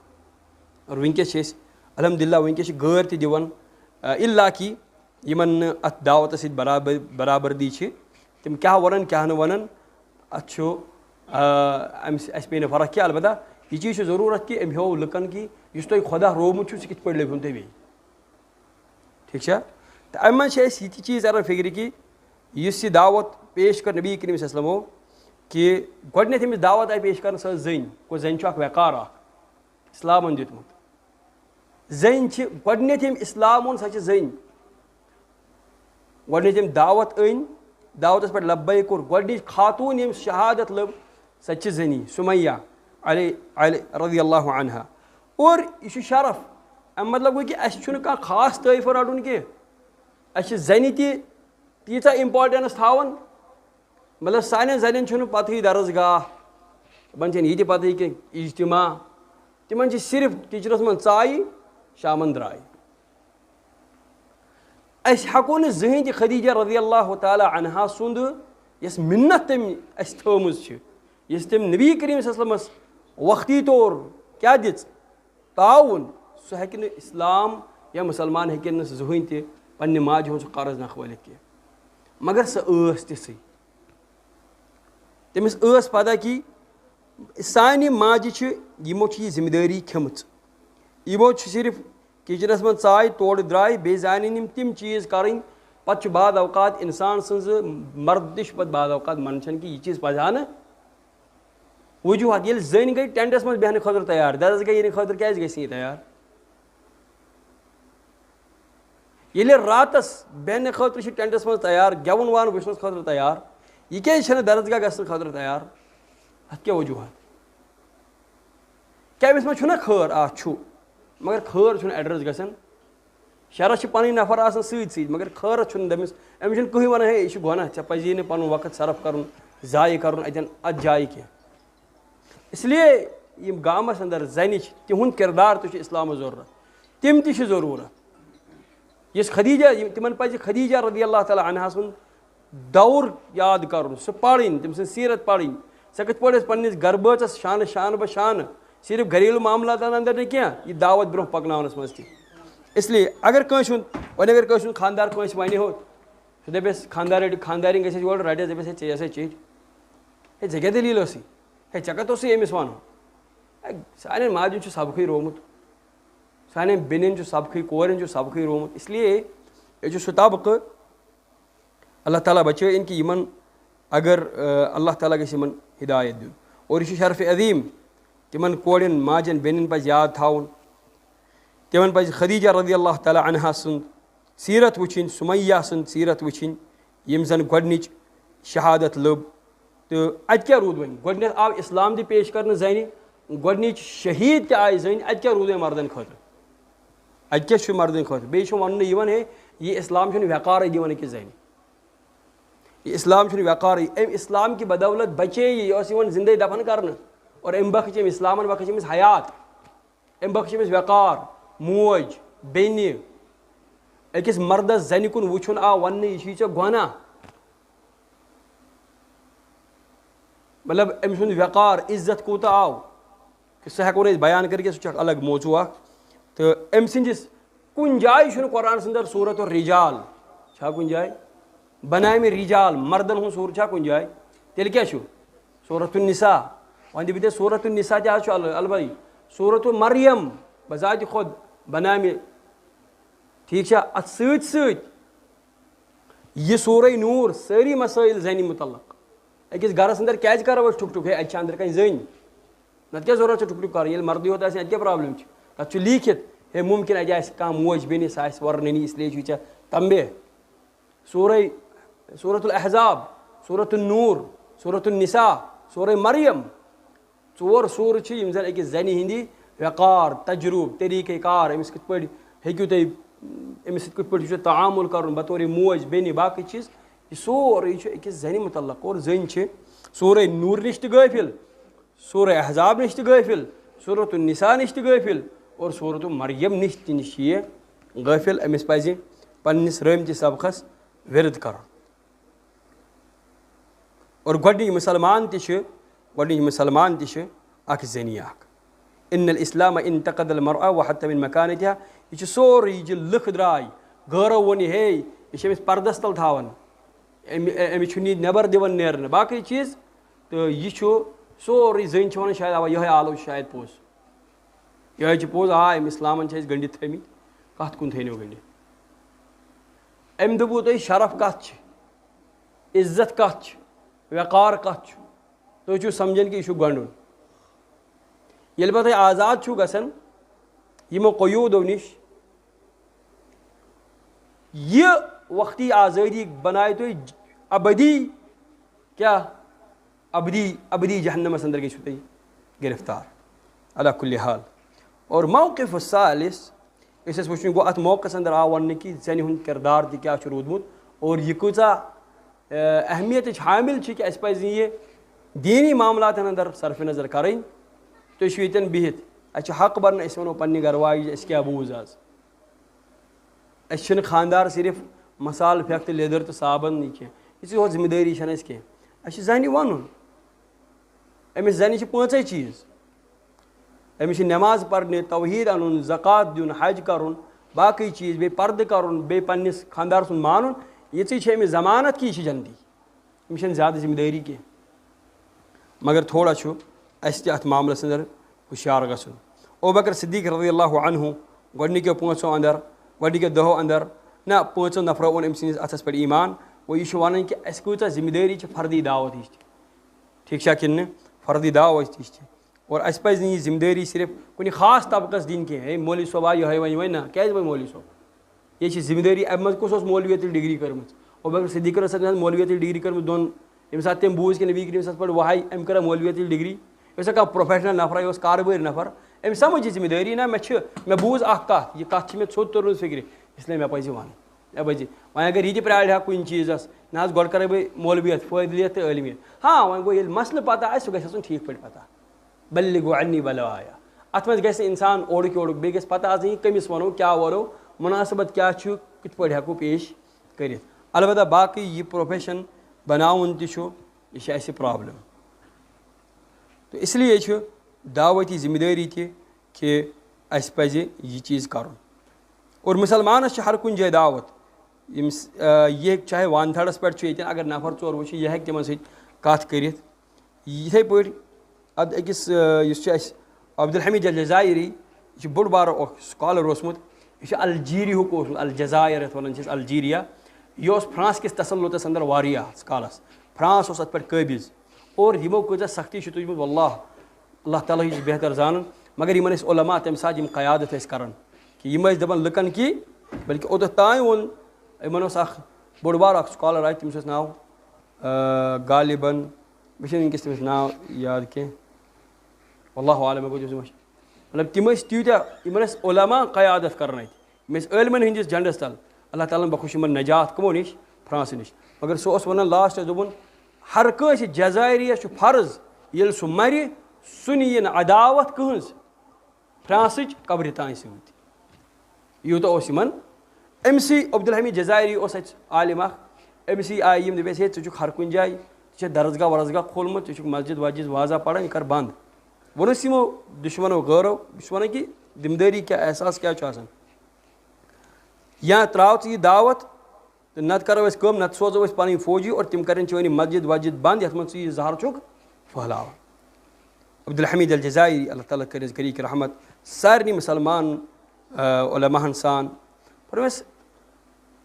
اور وٕنکیٚس چھِ أسۍ الحمدللہ، وٕنکیٚس چھِ گٲرۍ تہِ دِوان، آ، الا کہِ یِمن نہٕ اتھ دعوتس سۭتۍ برابر، برابردی چھِ، تِم کیٛاہ ونن، کیٛاہ نہٕ ونن، اتھ چھُ، آ، امہِ سۭتۍ، اسہِ پیٚیہِ نہٕ فرق کینٛہہ۔ البتہ یہِ چیٖز چھُ ضروٗرت کہِ أمۍ ہیوٚو لُکن کہِ یُس تۄہہِ خۄدا روومُت چھُ، سُہ کِتھ پٲٹھۍ لٔبِہُن تۄہہِ بیٚیہِ۔ ٹھیٖک چھا؟ تہٕ امہِ منٛز چھِ أسۍ یہِ تہِ چیٖز تران فِکرِ کہِ یُس یہِ دعوت پیش کٔر نبی کریم صلی اللہ علیہ وسلمو، کہِ گۄڈٕنیتھ ییٚمِس دعوت آیہِ پیش کرنہٕ، سۄ ٲس زٔنۍ۔ گوٚو، زَنہِ چھُ اکھ وقار اکھ اسلامن دیُتمُت۔ زٔنۍ چھِ گۄڈٕنیتھ ییٚمۍ اسلام اوٚن، سۄ چھِ زٔنۍ۔ گۄڈٕنیتھ ییٚمۍ دعوت أنۍ، دعوتس پٮ۪ٹھ لبیک کوٚر، گۄڈٕنِچ خاتوٗن ییٚمۍ شہادت لٔب، سۄ تہِ چھِ زٔنی، سمیہ علی، علی رضی اللہ عنہا۔ اور یہِ چھُ شرف۔ اَمیُک مطلب گوٚو کہِ اَسہِ چھُنہٕ کانٛہہ خاص طٲیفہٕ رَٹُن کینٛہہ۔ اَسہِ چھِ زَنہِ تہِ تیٖژاہ importance تھاوان۔ مطلب، سانٮ۪ن زَنٮ۪ن چھُنہٕ پَتہٕے درسگاہ، تِمَن چھَنہٕ یہِ تہِ پَتہٕے کینٛہہ اجتماع۔ تِمَن چھِ صرف کِچنَس منٛز ژایہِ، شامَن درٛاے۔ أسۍ ہٮ۪کو نہٕ زٕہٕنۍ تہِ خدیجہ رضی اللہ تعالیٰ عنہا سُنٛد، یۄس مِنت تٔمۍ اَسہِ تھٲومٕژ چھِ، یۄس تٔمۍ نبی کریم صلی اللہ علیہ وسلمس وقتی طور کیٛاہ دِژ؟ تعاون۔ سُہ ہیٚکہِ نہٕ اسلام یا مُسلمان ہیٚکہِ نہٕ زٕہٕنۍ تہِ پننہِ ماجہِ ہُنٛد سُہ قرض نکھوٲلِتھ کینٛہہ۔ مگر سۄ ٲس تِژھٕے۔ تٔمِس ٲس پتہ کہِ سانہِ ماجہِ چھِ، یِمو چھِ یہِ ذمہٕ دٲری کھٔمٕژ۔ یِمو چھِ صرف کچنس منٛز ژاے، تورٕ درٛاے، بیٚیہِ زانن یِم تِم چیٖز کرٕنۍ۔ پتہٕ چھُ بعض اوقات انسان سٕنٛزٕ مردِ چھُ پتہٕ بعض اوقات منٛدچھان کہِ یہِ چیٖز پزِ ہا نہٕ۔ وجوہات، ییٚلہِ زٔنۍ گٔے ٹینٹس منٛز بیٚہنہٕ خٲطرٕ تیار، درس گٔے یِنہٕ خٲطرٕ کیٛازِ گژھِ نہٕ یہِ تیار؟ ییٚلہِ راتس بیٚہنہٕ خٲطرٕ چھِ ٹینٹس منٛز تیار، گٮ۪وُن وان وٕچھنس خٲطرٕ تیار، یہِ کیٛازِ چھَنہٕ درس گاہ گژھنہٕ خٲطرٕ تیار؟ اتھ کیٛاہ وجوہات؟ کیٛاہ أمِس منٛز چھُنہ خٲر؟ آ، چھُ۔ مگر خٲر چھُنہٕ ایڈریس گژھان۔ شرس چھِ پنٕنۍ نفر آسان سۭتۍ سۭتۍ، مگر خٲرس چھُنہٕ تٔمِس، أمِس چھُنہٕ کٕہٕنۍ ونان، ہے، یہِ چھُ گۄناہ، ژےٚ پزی نہٕ پنُن وقت صرف کرُن، ضایع کرُن اتٮ۪ن اتھ جایہِ کینٛہہ۔ اس لیے یِم گامس اندر زنہِ چھِ، تِہُنٛد کردار تہِ چھُ اسلامس ضروٗرت، تِم تہِ چھِ ضروٗرت۔ یُس خدیجہ، یِم، تِمن پزِ خدیجہ رضی اللہ تعالیٰ عنہا سُنٛد دور یاد کرُن، سُہ پرٕنۍ، تٔمۍ سٕنٛز سیرت پرٕنۍ۔ سۄ کِتھ پٲٹھۍ ٲس پننِس گرٕ بٲژس شانہٕ، شانہٕ بہ شانہٕ، صرف گھریلو معاملاتن اندر نہٕ کینٛہہ، یہِ دعوت برونٛہہ پکناونس منٛز تہِ۔ اس لیے اگر کٲنٛسہِ ہُنٛد، وۄنۍ اگر کٲنٛسہِ ہُنٛد خانٛدار کٲنٛسہِ ونہِ ہو، سُہ دپٮ۪س خانٛدار رٔٹِو، خانٛدارِنۍ گژھِ اَسہِ یورٕ رٹٮ۪س، دپٮ۪س، ہے، ژےٚ ٲسے چِٹھۍ، ہے، ژےٚ کیٛاہ دٔلیٖل ٲسٕے؟ ہے، ژےٚ کتھ اوسُے أمِس ونُن؟ ہے، سانٮ۪ن ماجٮ۪ن چھُ سبقٕے رومُت، سانٮ۪ن بیٚنٮ۪ن چھُ سبقٕے، کورٮ۪ن چھُ سبقٕے رومُت۔ اس لیے یہِ چھُ سُہ طبقہٕ، اللہ تعالیٰ بچٲیِن کہِ یِمن اگر، آ، اللہ تعالیٰ گژھِ یِمن ہدایت دیُن۔ اور یہِ چھُ شرف عظیٖم، تِمن کورٮ۪ن، ماجٮ۪ن، بیٚنٮ۪ن پزِ یاد تھاوُن، تِمن پزِ خدیجہ رضی اللہ تعالیٰ عنہا سُنٛد سیرت وٕچھِنۍ، سمیہ سٕنٛز سیرت وٕچھِنۍ، ییٚمۍ زن گۄڈنِچ شہادت لٔب۔ تہٕ اتہِ کیٛاہ روٗد وۄنۍ؟ گۄڈنٮ۪تھ آو اسلام تہِ پیش کرنہٕ زنہِ، گۄڈنِچ شہیٖد تہِ آیہِ زٔنۍ، اتہِ کیٛاہ روٗد وۄنۍ مردن خٲطرٕ؟ اتہِ کیٛاہ چھُ مردن خٲطرٕ؟ بیٚیہِ چھُ وننہٕ یِوان، ہے، یہِ اسلام چھُنہٕ وقارٕے دِوان أکِس زنہِ۔ یہِ اسلام چھُنہٕ وقارٕے۔ امہِ اسلام کہِ بدولت بچے یہِ، یہِ ٲس یِوان زندے دفن کرنہٕ، اور امہِ بخش أمۍ اسلامن بخش أمِس حیات۔ أمۍ بخش أمِس وقار، موج، بیٚنہِ۔ أکِس مردس زنہِ کُن وٕچھُن آو وننہٕ، یہِ چھُے ژےٚ گۄناہ۔ مطلب، أمۍ سُنٛد وقار، عزت کوٗتاہ آو، کہِ سُہ ہٮ۪کو نہٕ أسۍ بیان کٔرِتھ کینٛہہ، سُہ چھُ اکھ الگ موضوع اکھ۔ تہٕ أمۍ سٕنٛدِس کُنہِ جایہِ چھُنہٕ قرآنس اندر سورت الرجال، چھا کُنہِ جایہِ؟ بنامِ رجال، مردن ہُنٛد سورت چھا کُنہِ جایہِ؟ تیٚلہِ کیٛاہ چھُ؟ سورت النساء۔ وۄنۍ دِیِو تُہۍ سورت النساء تہِ حظ چھُ ال-، البتہ سورت مریم بذات خود بنامِ، ٹھیٖک چھا؟ اتھ سۭتۍ سۭتۍ یہِ سورہ نور، سٲری مسٲیل زنہِ متعلق۔ أکِس گرس اندر کیٛازِ کرو أسۍ ٹھُک ٹھُک؟ ہے، اتہِ چھِ اندر کنہِ زٔنۍ، نتہٕ کیٛاہ ضروٗرت چھِ ٹھُک ٹھُک کرٕنۍ؟ ییٚلہِ مردٕے یوت آسہِ، اتہِ کیٛاہ پرابلم چھِ؟ تتھ چھُ لیٖکھِتھ، ہے، مُمکِن اتہِ آسہِ کانٛہہ موج بیٚنہِ، سۄ آسہِ ورننی، اس لیے چھُے ژےٚ تنبیہ۔ سورہ، سورۃ الاحزاب، سورۃ النور، سورۃ النساء، سورہ مریم۔ ژور سورٕ چھِ یِم زن أکِس زنہِ ہِنٛدِ وقار، تجرُبہٕ، طریٖقہ کار، أمِس کِتھ پٲٹھۍ ہیٚکِو تُہۍ، أمِس سۭتۍ کِتھ پٲٹھۍ چھُ تعامل کرُن بطورِ موج بیٚنہِ، باقٕے چیٖز، یہِ سورُے چھُ أکِس زنہِ متعلق۔ اور زٔنۍ چھِ سورہ نور نِش تہِ غٲفِل، سورہ احزاب نِش تہِ غٲفِل، سورۃ النساء نِش تہِ غٲفِل، اور سورۃ مریم نِش تہِ نِش چھِ یہِ غٲفِل۔ أمِس پزِ پننِس رٲمتِس سبقس ورد کرُن۔ اور گۄڈنِچ مُسلمان تہِ چھِ، گۄڈنِچ مُسلمان تہِ چھِ اکھ زٔنی اکھ۔ ان الاسلام انتقد المرأة وحط من مكانتها۔ یہِ چھُ سورُے، یہِ چھِ لُکھ درٛاے، غٲرو ووٚن یہِ، ہے، یہِ چھِ أمِس پردس تل تھاوان، أمۍ، أمِس چھُنہٕ یہِ نٮ۪بر دِوان نیرنہٕ، باقٕے چیٖز۔ تہٕ یہِ چھُ سورُے، زٔنۍ چھِ ونان شاید اوا یِہوٚے آلو چھُ شاید پوٚز۔ یِہوٚے چھُ پوٚز، آ، أمۍ اسلامن چھِ أسۍ گٔنڈِتھ تھٲمٕتۍ۔ کتھ کُن تھٲینو گٔنڈِتھ؟ أمۍ دوٚپوُ تۄہہِ شرف کتھ چھِ، عزت کتھ چھِ، وقار کتھ چھُ؟ تُہۍ چھِو سمجھان کہِ یہِ چھُ گۄنڈُن۔ ییٚلہِ پتہٕ تُہۍ آزاد چھِو گژھان یِمو قیوٗدو نِش، یہِ وقتی آزٲدی بنایہِ تُہۍ ابدی، کیٛاہ؟ ابدی، ابدی جہنمس اندر گٔژھِو تُہۍ گرفتار۔ علی کل حال۔ اور موقف الثالث، أسۍ ٲسۍ وٕچھُن، گوٚو، اتھ موقعس اندر آو وننہٕ کہِ زنہِ ہُنٛد کردار تہِ کیٛاہ چھُ روٗدمُت اور یہِ کۭژاہ، اہ، اہمیتٕچ حامل چھِ، کہِ اَسہِ پزِ یہِ دیٖنی معاملاتن اندر صرف نظر کرٕنۍ۔ تُہۍ چھِو ییٚتٮ۪ن بِہِتھ، اَسہِ چھُ حق بنان أسۍ ونو پننہِ گرٕ واجہِ، اَسہِ کیٛاہ بوٗز آز۔ أسۍ چھِنہٕ خانٛدار صرف مسالہٕ پھٮ۪کھ تہٕ لیٚدٕر تہٕ صابن یہِ کینٛہہ، یہِ چھِ یِہوٚے ذمہٕ دٲری چھَنہٕ اَسہِ کینٛہہ۔ اَسہِ چھِ زَنہِ وَنُن، أمِس زَنہِ چھِ پانٛژَے چیٖز۔ أمِس چھِ نٮ۪ماز پَرنہِ، توحیٖد اَنُن، زکوٰۃ دیُن، حج کَرُن، باقٕے چیٖز، بیٚیہِ پَردٕ کَرُن، بیٚیہِ پنٛنِس خانٛدار سُنٛد مانُن۔ یِژٕے چھِ أمِس ضمانت کہِ یہِ چھِ جنتی۔ أمِس چھَنہٕ زیادٕ ذمہٕ دٲری کینٛہہ۔ مگر تھوڑا چھُ اَسہِ تہِ اَتھ معاملَس اندر ہُشیار گژھُن۔ ابوبکر صدیق رضی اللہ عنہ گۄڈٕنِکیو پانٛژو اندر، گۄڈٕنِکیو دَہو اندر، نہ، پانٛژو نفرو اوٚن أمۍ سٕنٛدِس اَتھَس پٮ۪ٹھ ایمان۔ وۄنۍ یہِ چھُ وَنان کہِ اَسہِ کۭژاہ ذمہٕ دٲری چھِ فردی دعوت ہِچ تہِ۔ ٹھیٖک چھا کِنہٕ نہٕ؟ فردی دعوت ہِچ تہِ۔ اور اَسہِ پَزِ نہٕ یہِ ذمہٕ دٲری صرف کُنہِ خاص طبقَس دِنۍ کینٛہہ۔ ہے، مولوی صٲب آ، یِہوٚے وَنہِ وۄنۍ، نہ، کیٛازِ وۄنۍ مولوی صٲب؟ یہِ چھِ ذمہٕ دٲری، اَمہِ منٛز کُس اوس مولویت ییٚلہِ ڈگری کٔرمٕژ؟ ابوبکر صدیقن ٲس اَتھ منٛز مولویت ییٚلہِ ڈگری کٔرمٕژ دۄن، ییٚمہِ ساتہٕ تٔمۍ بوٗز کہِ نبی کریم صلی اللہ علیہ وسلم پٲٹھۍ وحی، أمۍ کٔرا مولویت ییٚلہِ ڈگری؟ یہِ اوس کانٛہہ پروفیشنل نفرا، یہِ اوس کاربٲرۍ نفر، أمۍ سمجھ یہِ ذمہٕ دٲری، نہ مےٚ چھِ، مےٚ بوٗز اکھ کتھ، یہِ کتھ چھِ مےٚ ژھوٚت توٚرمُت فکرِ، اس لیے مےٚ پزِ ونٕنۍ۔ مےٚ پزِ، وۄنۍ اگر یہِ تہِ پرٛارِ ہا کُنہِ چیٖزس، نہ حظ، گۄڈٕ کرے بہٕ مولویت، فٲضلیت تہٕ عٲلمیت۔ ہاں، وۄنۍ گوٚو، ییٚلہِ مسلہٕ پتہ آسہِ، سُہ گژھِ آسُن ٹھیٖک پٲٹھۍ پتہ۔ بلغوا عنی ولو آیہ۔ اتھ منٛز گژھِ نہٕ انسان اورُک یورُک، بیٚیہِ گژھِ پتہ آسٕنۍ، یہِ کٔمِس ونو، کیٛاہ ونو، مناسبت کیٛاہ چھُ، کِتھ پٲٹھۍ ہٮ۪کو پیش کٔرِتھ۔ البتہ باقٕے یہِ profession بناوُن تہِ چھُ، یہِ چھِ اَسہِ problem۔ تہٕ اس لیے چھُ دعوتی ذمہٕ دٲری تہِ کہِ اَسہِ پَزِ یہِ چیٖز کَرُن۔ اور مُسلمانَس چھِ ہر کُنہِ جایہِ دعوت۔ ییٚمِس، آ، یہِ ہیٚکہِ، چاہے وانتھڑَس پٮ۪ٹھ چھُ ییٚتٮ۪ن، اگر نفر ژور وٕچھِ، یہِ ہیٚکہِ تِمَن سۭتۍ کَتھ کٔرِتھ۔ یِتھَے پٲٹھۍ اَتھ أکِس، آ، یُس چھُ اَسہِ عبدالحمید الجزائری، یہِ چھُ بوٚڑ بارٕ اکھ scholar اوسمُت۔ یہِ چھُ الجیریہُک اوسمُت، الجزائر یَتھ وَنان چھِ أسۍ، الجیریا۔ یہِ اوس فرانس کِس تسلطس اندر واریاہ کالس۔ فرانس اوس اَتھ پٮ۪ٹھ قٲبض۔ اور یِمو کۭژاہ سختی چھِ تُجمٕژ، واللہ، اللہ تعالیٰ ہٕے چھُ بہتر زانان۔ مگر یِمن ٲسۍ علماء تَمہِ ساتہٕ یِم قیادت ٲسۍ کران، کہِ یِم ٲسۍ دَپان لُکن کہِ، بلکہِ اوٚتَتھ تام ووٚن، یِمن اوس اکھ بوٚڑ بارٕ اکھ scholar اَتہِ، تٔمِس اوس ناو، آ، غالباً، مےٚ چھُنہٕ وٕنکیٚس تٔمِس ناو یاد کینٛہہ، واللہ عالم، مےٚ گوٚو تٔمِس مٔشِتھ۔ مطلب، تِم ٲسۍ تیٖتیٛاہ، یِمن ٲسۍ علماء قیادت کران اَتہِ، یِم ٲسۍ عٲلمن ہٕنٛدِس جنڈس تل، اللہ تعالیٰ ہن بخش یِمن نجات کٕمو نِش؟ فرانسہٕ نِش۔ مگر سُہ اوس ونان لاسٹس، دوٚپُن، ہر کٲنٛسہِ جزائریس چھُ فرض، ییٚلہِ سُہ مرِ، سُہ نِیہِ نہٕ عداوت کٕہٕنٛز فرانسٕچ قبرِ تانۍ سۭتۍ۔ یوٗتاہ اوس یِمن۔ أمۍ سٕے عبدالحمید جزائری اوس اَتہِ عالم اکھ، أمۍ سٕے آیہِ یِم، دوٚپٮ۪س، ہے، ژٕ چھُکھ ہر کُنہِ جایہِ، ژےٚ چھےٚ درسگاہ ورسگاہ کھولمُت، ژٕ چھُکھ مسجد وسجد وازہ پران، یہِ کر بنٛد۔ ووٚنُس یِمو دُشمنو غٲرو، بہٕ چھُس ونان کہِ ذمہٕ دٲری کیٛاہ، احساس کیٛاہ چھُ آسان۔ یا ترٛاو ژٕ یہِ دعوت، تہٕ نتہٕ کرو أسۍ کٲم، نتہٕ سوزو أسۍ پنٕنۍ فوجی اور تِم کرن چٲنۍ مسجد وسجد بنٛد، یتھ منٛز ژٕ یہِ زہر چھُکھ پھٔہلاوان۔ عبدالحمید الجزائری، اللہ تعالیٰ کٔرِنَس غریٖق رحمت، سارنٕے مُسلمان، آ، علماہن سان۔ فرمٲیس،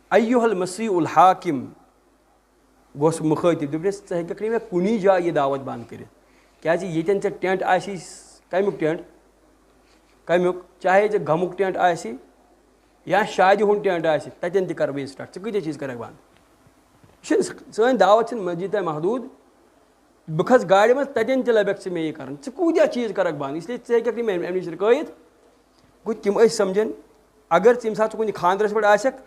ایُّہا المسیء الحاکم، گوس مُخٲطِب، دوٚپنَس، ژٕ ہیٚکَکھ نہٕ مےٚ کُنی جایہِ یہِ دعوت بنٛد کٔرِتھ، کیٛازِ ییٚتٮ۪ن ژےٚ ٹٮ۪نٛٹ آسی، کَمیُک ٹٮ۪نٛٹ؟ کَمیُک؟ چاہے ژےٚ غمُک ٹٮ۪نٛٹ آسہِ یا شادِ ہُنٛد ٹٮ۪نٛٹ آسہِ، تَتٮ۪ن تہِ کَرٕ بہٕ یہِ start۔ ژٕ کۭتیٛاہ چیٖز کَرَکھ بنٛد؟ یہِ چھِنہٕ، سٲنۍ دعوت چھِنہٕ مسجد تام محدوٗد۔ بہٕ کھسہٕ گاڑِ منٛز، تَتٮ۪ن تہِ لَبَکھ ژٕ مےٚ یہِ کَرُن۔ ژٕ کۭتیٛاہ چیٖز کَرَکھ بنٛد؟ اس لیے ژٕ ہیٚکَکھ نہٕ مےٚ اَمہِ نِش رُکٲیِتھ۔ گوٚو، تِم ٲسۍ سَمجھان، اگر ژٕ ییٚمہِ ساتہٕ ژٕ کُنہِ خانٛدرَس پٮ۪ٹھ آسَکھ،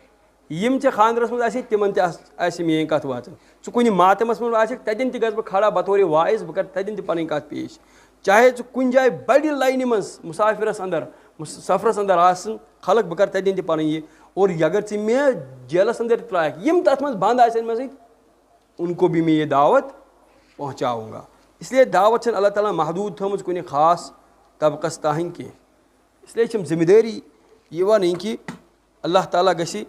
یِم ژےٚ خانٛدرَس منٛز آسہِ، تِمَن تہِ آس-، آسہِ میٛٲنۍ کَتھ واتان۔ ژٕ کُنہِ ماتمَس منٛز آسَکھ، تَتٮ۪ن تہِ گژھٕ بہٕ کھڑا بطورِ واعظ، بہٕ کَرٕ تَتٮ۪ن تہِ پَنٕنۍ کَتھ پیش۔ چاہے ژٕ کُنہِ جایہِ بَڑِ لاینہِ منٛز مُسافِرَس اَندَر، مُس-، سفرَس اَندَر آسَن خلق، بہٕ کَرٕ تَتٮ۪ن تہِ پَنٕنۍ یہِ۔ اور اگر ژٕ مےٚ جیلَس اَندَر تہِ ترٛاوَکھ، یِم تَتھ منٛز بنٛد آسَن مےٚ سۭتۍ، ان کو بھی میں یہ دعوت پہنچاؤں گا۔ اس لیے دعوت چھَنہٕ اللہ تعالیٰ ہن محدوٗد تھٲومٕژ کُنہِ خاص طبقَس تام کینٛہہ۔ اس لیے چھِ یِم ذمہٕ دٲری یِوان یہِ کہِ اللہ تعالیٰ گژھِ،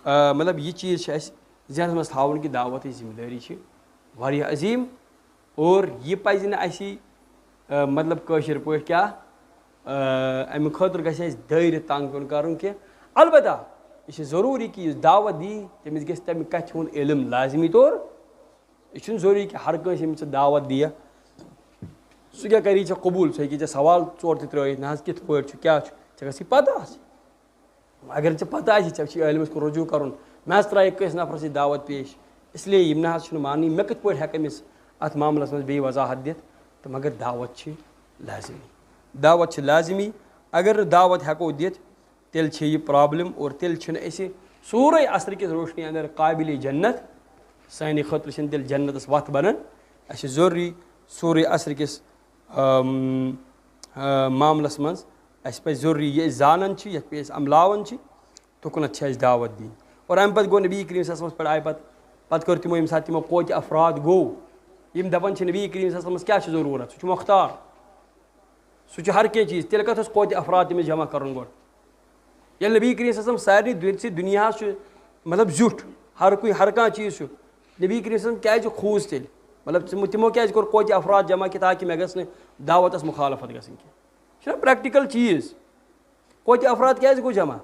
آ، مطلب، یہِ چیٖز چھِ اَسہِ ذہنَس منٛز تھاوُن کہِ دعوتٕچ ذمہٕ دٲری چھِ واریاہ عظیٖم، اور یہِ پَزِ نہٕ اَسہِ، آ، مطلب، کٲشِر پٲٹھۍ کیٛاہ، آ، اَمہِ خٲطرٕ گژھِ اَسہِ دٲیرٕ تنگ پیوٚن کَرُن کینٛہہ۔ البتہ یہِ چھِ ضروٗری کہِ یُس دعوت دی، تٔمِس گژھِ تَمہِ کَتھِ ہُنٛد علم لازمی طور۔ یہِ چھُنہٕ ضروٗری کہِ ہر کٲنٛسہِ ییٚمِس ژٕ دعوت دِیَکھ، سُہ کیٛاہ کَری ژےٚ قبوٗل؟ سُہ ہیٚکہِ ژےٚ سوال ژور تہِ ترٛٲیِتھ، نہ حظ، کِتھ پٲٹھۍ چھُ، کیٛاہ چھُ، ژےٚ گژھی پَتہ آسٕنۍ۔ اگر ژےٚ پَتہ آسہِ، ژےٚ چھُے عٲلمَس کُن رجوع کَرُن، مےٚ حظ ترٛایہِ کٲنٛسہِ نفرَس سۭتۍ دعوت پیش، اس لیے یِم نہ حظ چھِنہٕ ماننٕے۔ مےٚ کِتھ پٲٹھۍ ہٮ۪کہٕ أمِس اَتھ معاملَس منٛز بیٚیہِ وضاحت دِتھ؟ تہٕ مگر دعوت چھِ لازمی، دعوت چھِ لازمی۔ اگر نہٕ دعوت ہٮ۪کو دِتھ، تیٚلہِ چھِ یہِ problem، اور تیٚلہِ چھِنہٕ أسۍ سورہ عصر کِس روشنی اندر قابل جنت، سانہِ خٲطرٕ چھِنہٕ تیٚلہِ جنتس وتھ بنان۔ اَسہِ چھِ ضروٗری سورہ عصر کِس، آم، آ، معاملس منٛز، اَسہِ پَزِ ضروٗری یہِ أسۍ زانان چھِ، یَتھ پٮ۪ٹھ أسۍ عملاوان چھِ، تُکنتھ چھِ اَسہِ دعوت دِنۍ۔ اور اَمہِ پتہٕ گوٚو نبی کریم صلی اللہ علیہ وسلمس پٮ۪ٹھ آیہِ پتہٕ، پتہٕ کٔر تِمو ییٚمہِ ساتہٕ تِمو قوتِ افراد گوٚو، یِم دپان چھِ نبی کریم صلی اللہ علیہ وسلمس کیٛاہ چھِ ضروٗرت، سُہ چھُ مۄختار۔ سُہ چھُ ہر کینٛہہ چیٖز۔ تیٚلہِ کتھ اوس قوتِ افراد تٔمِس جمع کرُن گۄڈٕ؟ ییٚلہِ نبی کریم صلی اللہ علیہ وسلم سارنٕے دُنۍ-، دُنیاہس چھُ، مطلب، زیُٹھ، ہر کُنہِ، ہر کانٛہہ چیٖز چھُ۔ نبی کریم صلی اللہ علیہ وسلم کیٛازِ کھوٗژ تیٚلہِ؟ مطلب، تِمو، تِمو کیٛازِ کوٚر قوتِ افراد جمع کہِ تاکہِ مےٚ گژھِ نہٕ دعوتس مخالفت گژھٕنۍ کینٛہہ؟ یہِ چھُنہ practical چیٖز۔ قوتِ افراد کیٛازِ گوٚو جمع؟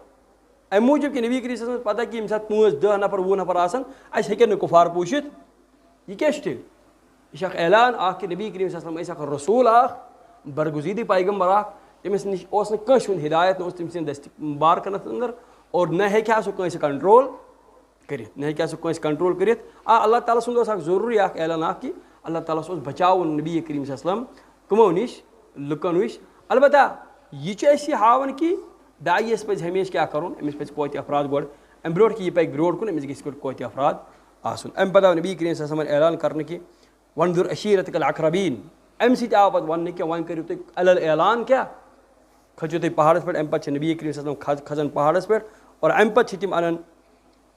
امہِ موٗجوٗب کہِ نبی کریم صلی اللہ علیہ وسلم پتہ کہِ ییٚمہِ ساتہٕ پانٛژھ، دَہ نفر، وُہ نفر آسن، اسہِ ہیٚکن نہٕ کُفار پوٗشِتھ۔ یہِ کیٛاہ چھُ تیٚلہِ؟ یہِ چھُ اکھ اعلان اکھ کہِ نبی کریم صلی اللہ علیہ وسلم ٲسۍ اکھ رسول اکھ، برگزیدٕ پیغمبر اکھ، تٔمِس نِش اوس نہٕ کٲنٛسہِ ہُنٛد ہدایت، نہ اوس تٔمۍ سٕنٛدِ دٔستہِ بار کنس اندر، اور نہ ہیٚکہِ ہا سُہ کٲنٛسہِ control کٔرِتھ، نہ ہیٚکہِ ہا سُہ کٲنٛسہِ control کٔرِتھ۔ آ، اللہ تعالیٰ سُنٛد اوس اکھ ضروٗری اکھ اعلان اکھ کہِ اللہ تعالیٰ ہس اوس بچاوُن نبی کریم صلی اللہ علیہ وسلم کٕمو نِش؟ لُکن نِش۔ البتہ یہِ چھُ اَسہِ یہِ ہاوان کہِ داعیَس پَزِ ہمیشہِ کیٛاہ کَرُن؟ أمِس پَزِ قوتِ افراد گۄڈٕ، اَمہِ برونٛٹھ کہِ یہِ پَکہِ برونٛٹھ کُن، أمِس گژھِ گۄڈٕ قوتِ افراد آسُن۔ اَمہِ پَتہٕ آو نبی کریم صلی اللہ علیہ وسلمَن اعلان کَرنہٕ کہِ "وانذر عشیرتک الاقربین"، اَمہِ سۭتۍ آو پَتہٕ وَننہٕ کہِ وۄنۍ کٔرِو تُہۍ علل اعلان کیٛاہ؟ کھٔژِو تُہۍ پہاڑَس پٮ۪ٹھ، اَمہِ پَتہٕ چھِ نبی کریم صلی اللہ علیہ وسلم کھَ-، کھَسان پہاڑَس پٮ۪ٹھ، اور اَمہِ پَتہٕ چھِ تِم اَنان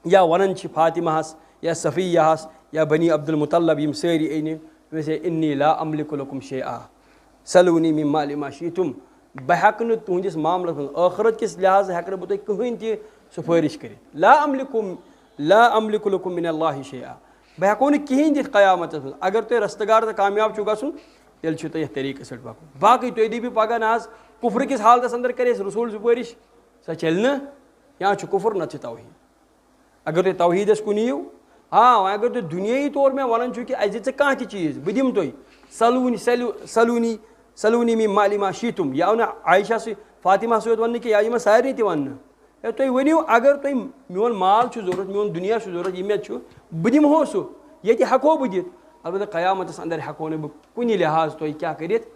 یا وَنان چھِ فاطمہَس یا صفیہَس یا بنی عبد المطلب، یِم سٲری أنہِ، دوٚپمَس، "اے انی لا املک لکم شیئا، سلونی مما لما شیتم"، بہٕ ہٮ۪کہٕ نہٕ تُہٕنٛدِس معاملَس منٛز، ٲخرت کِس لحاظہٕ ہٮ۪کہٕ نہٕ بہٕ تۄہہِ کٕہٕنۍ تہِ سُفٲرِش کٔرِتھ۔ لا املکم، لا املک لکم من اللہ شیئا، بہٕ ہٮ۪کو نہٕ کِہیٖنۍ دِتھ قیامتَس منٛز۔ اگر تُہۍ رستگار تہٕ کامیاب چھُو گژھُن، تیٚلہِ چھُو تۄہہِ یَتھ طریٖقَس پٮ۪ٹھ پَکُن۔ باقٕے تُہۍ دٔپِو پَگاہ نہ حظ، کُفرٕ کِس حالتَس اندر کَرِ اَسہِ رسول سُفٲرِش، سۄ چَلہِ نہٕ، یا چھُ کُفر نَتہٕ چھُ توحیٖد۔ اگر تُہۍ توحیٖدَس کُن یِیِو، آ، وۄنۍ اگر تُہۍ دُنیٲیی طور مےٚ وَنان چھِو کہِ اَسہِ دِ ژٕ کانٛہہ تہِ چیٖز، بہٕ دِمہٕ تۄہہِ، سلونی، سلو-، سلونی، سلونی مما لما شیتم، یہِ آو نہٕ عائشہ سۭتۍ، فاطمہ سۭتۍ وَننہٕ کہِ یا یِمَن سارنٕے تہِ وَننہٕ۔ ہے، تُہۍ ؤنِو، اگر تۄہہِ میون مال چھُ ضوٚرَتھ، میون دُنیا چھُ ضوٚرَتھ، یہِ مےٚ چھُ، بہٕ دِمہو سُہ، ییٚتہِ ہٮ۪کو بہٕ دِتھ۔ البتہ قیامتَس اندر ہٮ۪کو نہٕ بہٕ کُنہِ لحاظ تۄہہِ کیٛاہ کٔرِتھ،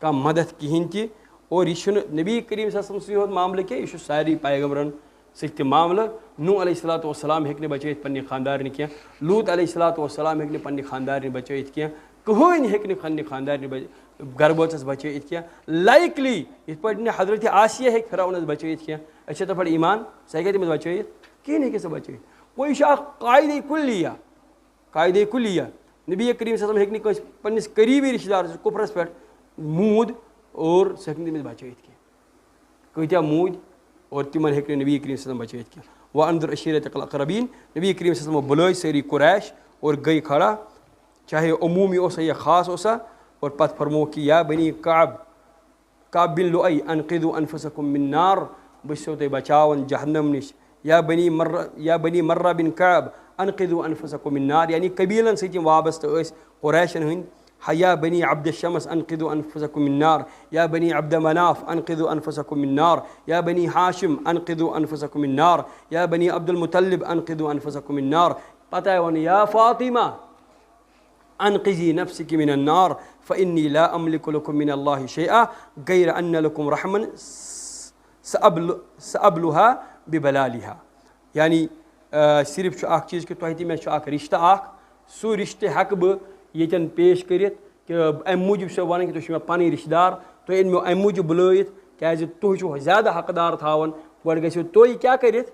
کانٛہہ مدد کِہیٖنۍ تہِ۔ اور یہِ چھُنہٕ نبی کریم صلی اللہ علیہ وسلم سٕے یوت معاملہٕ کینٛہہ، یہِ چھُ سارے پیغمبرن سۭتۍ تہِ معاملہٕ۔ نوح علیہ الصلوۃ والسلام ہیٚکہِ نہٕ بچٲیِتھ پننہِ خاندارنہِ کینٛہہ، لوط علیہ الصلوۃ والسلام ہیٚکہِ نہٕ پننہِ خاندارنہِ بچٲیِتھ کینٛہہ، کٕہٕنۍ ہیٚکہِ نہٕ پننہِ خاندارنہِ بچ-، گرٕ بٲژَس بچٲیِتھ کینٛہہ۔ لائکلی یِتھ پٲٹھۍ نہٕ حضرت آسیہ ہیٚکہِ فرعونَس بچٲیِتھ کینٛہہ۔ أسۍ چھِ تِتھ پٲٹھۍ ایمان، سُہ ہیٚکہِ تٔمِس بچٲیِتھ؟ کِہیٖنۍ ہیٚکہِ سُہ بچٲیِتھ۔ گوٚو، یہِ چھُ اکھ قاعدے کلیہ۔ قاعدے کلیہ، نبی کریم صلی اللہ علیہ وسلم ہیٚکہِ نہٕ کٲنٛسہِ پننِس قریبی رشتہٕ دارس کُفرس پٮ۪ٹھ موٗد اور سُہ ہیٚکہِ نہٕ تٔمِس بچٲیِتھ کینٛہہ۔ کۭتیاہ موٗدۍ اور تِمن ہیٚکہِ نہٕ نبی کریم صلی اللہ علیہ وسلم بچٲیِتھ کینٛہہ۔ وانذر عشیرتک الاقربین، نبی کریم صلی اللہ علیہ وسلم بُلٲے سٲری قریش اور گٔے کھڑا، چاہے عمومی اوسا یا خاص اوسا، اور پتہٕ فرموو کہ یا بنی کعب، کعب بن لؤی، انقذوا انفسکم من نار، بہٕ چھسو تۄہہِ بچاوان جہنم نِش۔ یا بنی مر، یا بنی مرہ بن کعب، انقذوا انفسکم من نار، یعنی قبیلن سۭتۍ یِم وابستہٕ ٲسۍ قریشن ہٕنٛدۍ۔ ہا یا بنی عبد الشمس، انقذوا انفسکم من نار، یا بنی عبد مناف، انقذوا انفسکم من نار، یا بنی ہاشم، انقذوا انفسکم من نار، یا بنی عبد المطلب، انقذوا انفسکم من نار۔ پتہٕ آیہِ وننہٕ، یا فاطمہ، انقذی نفسک من النار، فانی لا املک لکم من اللہ شیئا غیر ان لکم رحما سأبل-، سأبلها ببلالها۔ یعنی، آ، صرف چھُ اکھ چیٖز کہِ تۄہہِ تہٕ مےٚ چھُ اکھ رشتہٕ اکھ، سُہ رشتہٕ ہٮ۪کہٕ بہٕ ییٚتٮ۪ن پیش کٔرِتھ، کہِ امہِ موٗجوٗب چھُسو ونان کہِ تُہۍ چھِو مےٚ پنٕنۍ رشتہٕ دار، تُہۍ أنۍ مےٚ امہِ موٗجوٗب بُلٲیِتھ، کیازِ تُہۍ چھِو زیادٕ حقدار تھاوان۔ گۄڈٕ گژھِو تُہۍ کیٛاہ کٔرِتھ،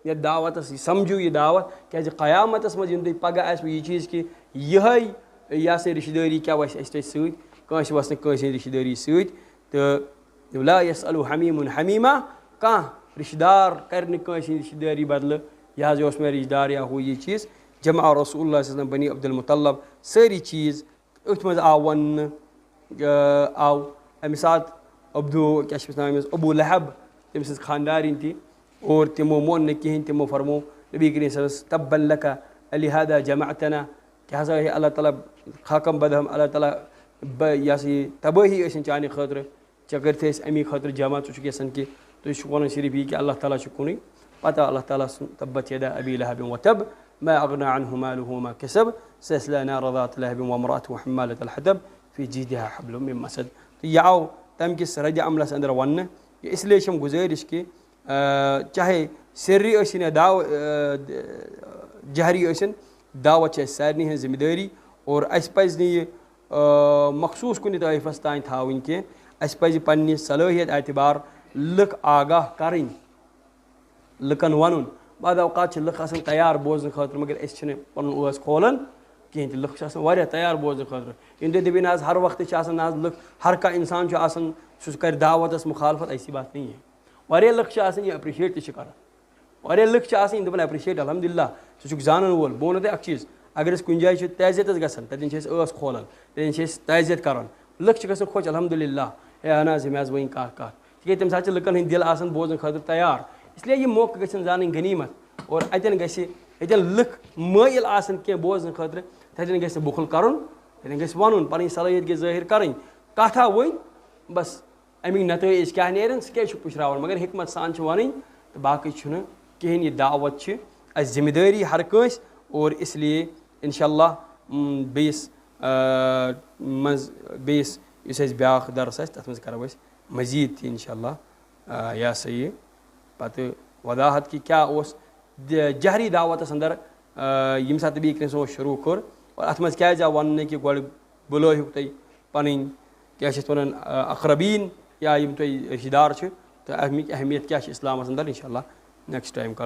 یَتھ دعوتَس یہِ سَمجھِو، یہِ دعوت، کیٛازِ قیامتَس منٛز یِنہٕ تُہۍ پَگاہ آسِوٕ یہِ چیٖز کہِ یِہوٚے، یہِ ہسا یہِ رِشتہٕ دٲری کیٛاہ وَسہِ اَسہِ تۄہہِ سۭتۍ، کٲنٛسہِ وَسہِ نہٕ کٲنٛسہِ ہِنٛز رِشتہٕ دٲری سۭتۍ۔ تہٕ لا یسأل حمیم حمیما، کانٛہہ رِشتہٕ دار کَرِ نہٕ کٲنٛسہِ ہِنٛز رِشتہٕ دٲری بدلہٕ، یہِ حظ یہِ اوس مےٚ رِشتہٕ دار یا ہُہ یہِ چیٖز۔ جمع رسول اللہ صلی اللہ علیہ وسلم بنی عبد المطلب سٲری چیٖز، أتھۍ منٛز آو وَننہٕ، آ، آو اَمہِ ساتہٕ عبدو، کیٛاہ چھِ أمِس ناو أمِس؟ ابو لہب، تٔمۍ سٕنٛز خانٛدارِنۍ تہِ، اور تِمو مون نہٕ کِہیٖنۍ، تِمو فرموو نبی کریم صلی اللہ علیہ وسلم، "تبا لک الہذا جمعتنا"، کیٛاہ سا ہے اللہ تعالیٰ، خاکم بدہم اللہ تعالیٰ، بہ-، یہِ ہسا یہِ تبٲہی ٲسِن چانہِ خٲطرٕ، ژےٚ کٔرتھے أسۍ اَمی خٲطرٕ جمع، ژٕ چھُکھ یَژھان کہِ تُہۍ چھِو وَنان صرف یی کہِ اللہ تعالیٰ چھُ کُنُے۔ پتہٕ اللہ تعالیٰ سُنٛد تبت یدا ابی لہب و تب، ما اغنى عنه ماله وما كسب، سيصلى نارا ذات لهب وامرأته حمالة الحطب، في جيدها حبل من مسد۔ تہٕ یہِ آو تَمہِ کِس رد عملس اندر وننہٕ۔ اس لیے چھم گزٲرِش کہِ، آ، چاہے سرّی ٲسِن یا دعو-، آ، جہری ٲسِن، دعوت چھِ اَسہِ سارنٕے ہٕنٛز ذمہٕ دٲری، اور اَسہِ پَزِ نہٕ یہِ، آ، مخصوٗص کُنہِ طٲیفَس تام تھاوٕنۍ کینٛہہ۔ اَسہِ پَزِ پننہِ صلٲحیت اعتبار لُکھ آگاہ کَرٕنۍ، لُکَن وَنُن۔ بعض اوقات چھِ لُکھ آسان تیار بوزنہٕ خٲطرٕ، مگر أسۍ چھِنہٕ پَنُن ٲس کھولان کِہیٖنۍ تہِ۔ لُکھ چھِ آسان واریاہ تیار بوزنہٕ خٲطرٕ۔ یِم تُہۍ دٔپِو نہ حظ، ہر وقتہٕ چھِ آسان، نہ حظ، لُکھ، ہر کانٛہہ اِنسان چھُ آسان، سُہ کَرِ دعوتَس مُخالفت، ایسی بات نہیں ہے۔ واریاہ لُکھ چھِ آسان، یہِ appreciate تہِ چھِ کَران۔ واریاہ لُکھ چھِ آسان، یِم دَپان appreciate، الحمدللہ، ژٕ چھُکھ زانَن وول۔ بہٕ وَنو تۄہہِ اَکھ چیٖز، اگر أسۍ کُنہِ جایہِ چھِ تعزیتَس گژھان، تَتٮ۪ن چھِ أسۍ ٲس کھولان، تَتٮ۪ن چھِ أسۍ تعزیت کَران۔ لُکھ چھِ گژھان خۄش، الحمدللہ، ہے اَہَن حظ، ییٚمۍ حظ ؤنۍ کَتھ کَتھ۔ تِکیٛازِ تَمہِ ساتہٕ چھِ لُکَن ہٕنٛدۍ دِل آسان بوزنہٕ خٲطرٕ تیار۔ اس لیے یہِ موقعہٕ گژھن زانٕنۍ غنیٖمت۔ اور اَتٮ۪ن گژھِ، ییٚتٮ۪ن لُکھ مٲیِل آسَن کینٛہہ بوزنہٕ خٲطرٕ، تَتٮ۪ن گژھِ نہٕ بُخل کَرُن، تَتٮ۪ن گژھِ وَنُن، پَنٕنۍ صلٲحیت گژھِ ظٲہِر کَرٕنۍ۔ کَتھ ہا ؤنۍ، بَس۔ اَمِکۍ نتٲیِج کیٛاہ نیرن، سُہ کیٛازِ چھُ پُشراوان؟ مگر حکمت سان چھُ وَنٕنۍ تہٕ باقٕے چھُنہٕ کِہیٖنۍ۔ یہِ دعوت چھِ اَسہِ ذمہٕ دٲری ہر کٲنٛسہِ، اور اس لیے انشاءاللہ، م، بیٚیِس، آ، منٛز بیٚیِس یُس اَسہِ بیٛاکھ درس آسہِ، تَتھ منٛز کَرو أسۍ مزید تہِ انشاءاللہ، آ، یہِ ہسا یہِ پتہٕ وضاحت کہِ کیٛاہ اوس د-، جہری دعوتس اندر، آ، ییٚمہِ ساتہٕ بیٚیہِ کٲنٛسہِ اوس شروع کوٚر، اور اتھ منٛز کیٛازِ آو وننہٕ کہِ گۄڈٕ بُلٲیہُکھ تُہۍ پنٕنۍ، کیٛاہ چھِ اتھ ونان، آ، اقربین یا یِم تۄہہِ رشتہٕ دار چھِ، تہٕ امیِکۍ اہمیت کیٛاہ چھِ اسلامس اندر، انشاءاللہ next time کرو۔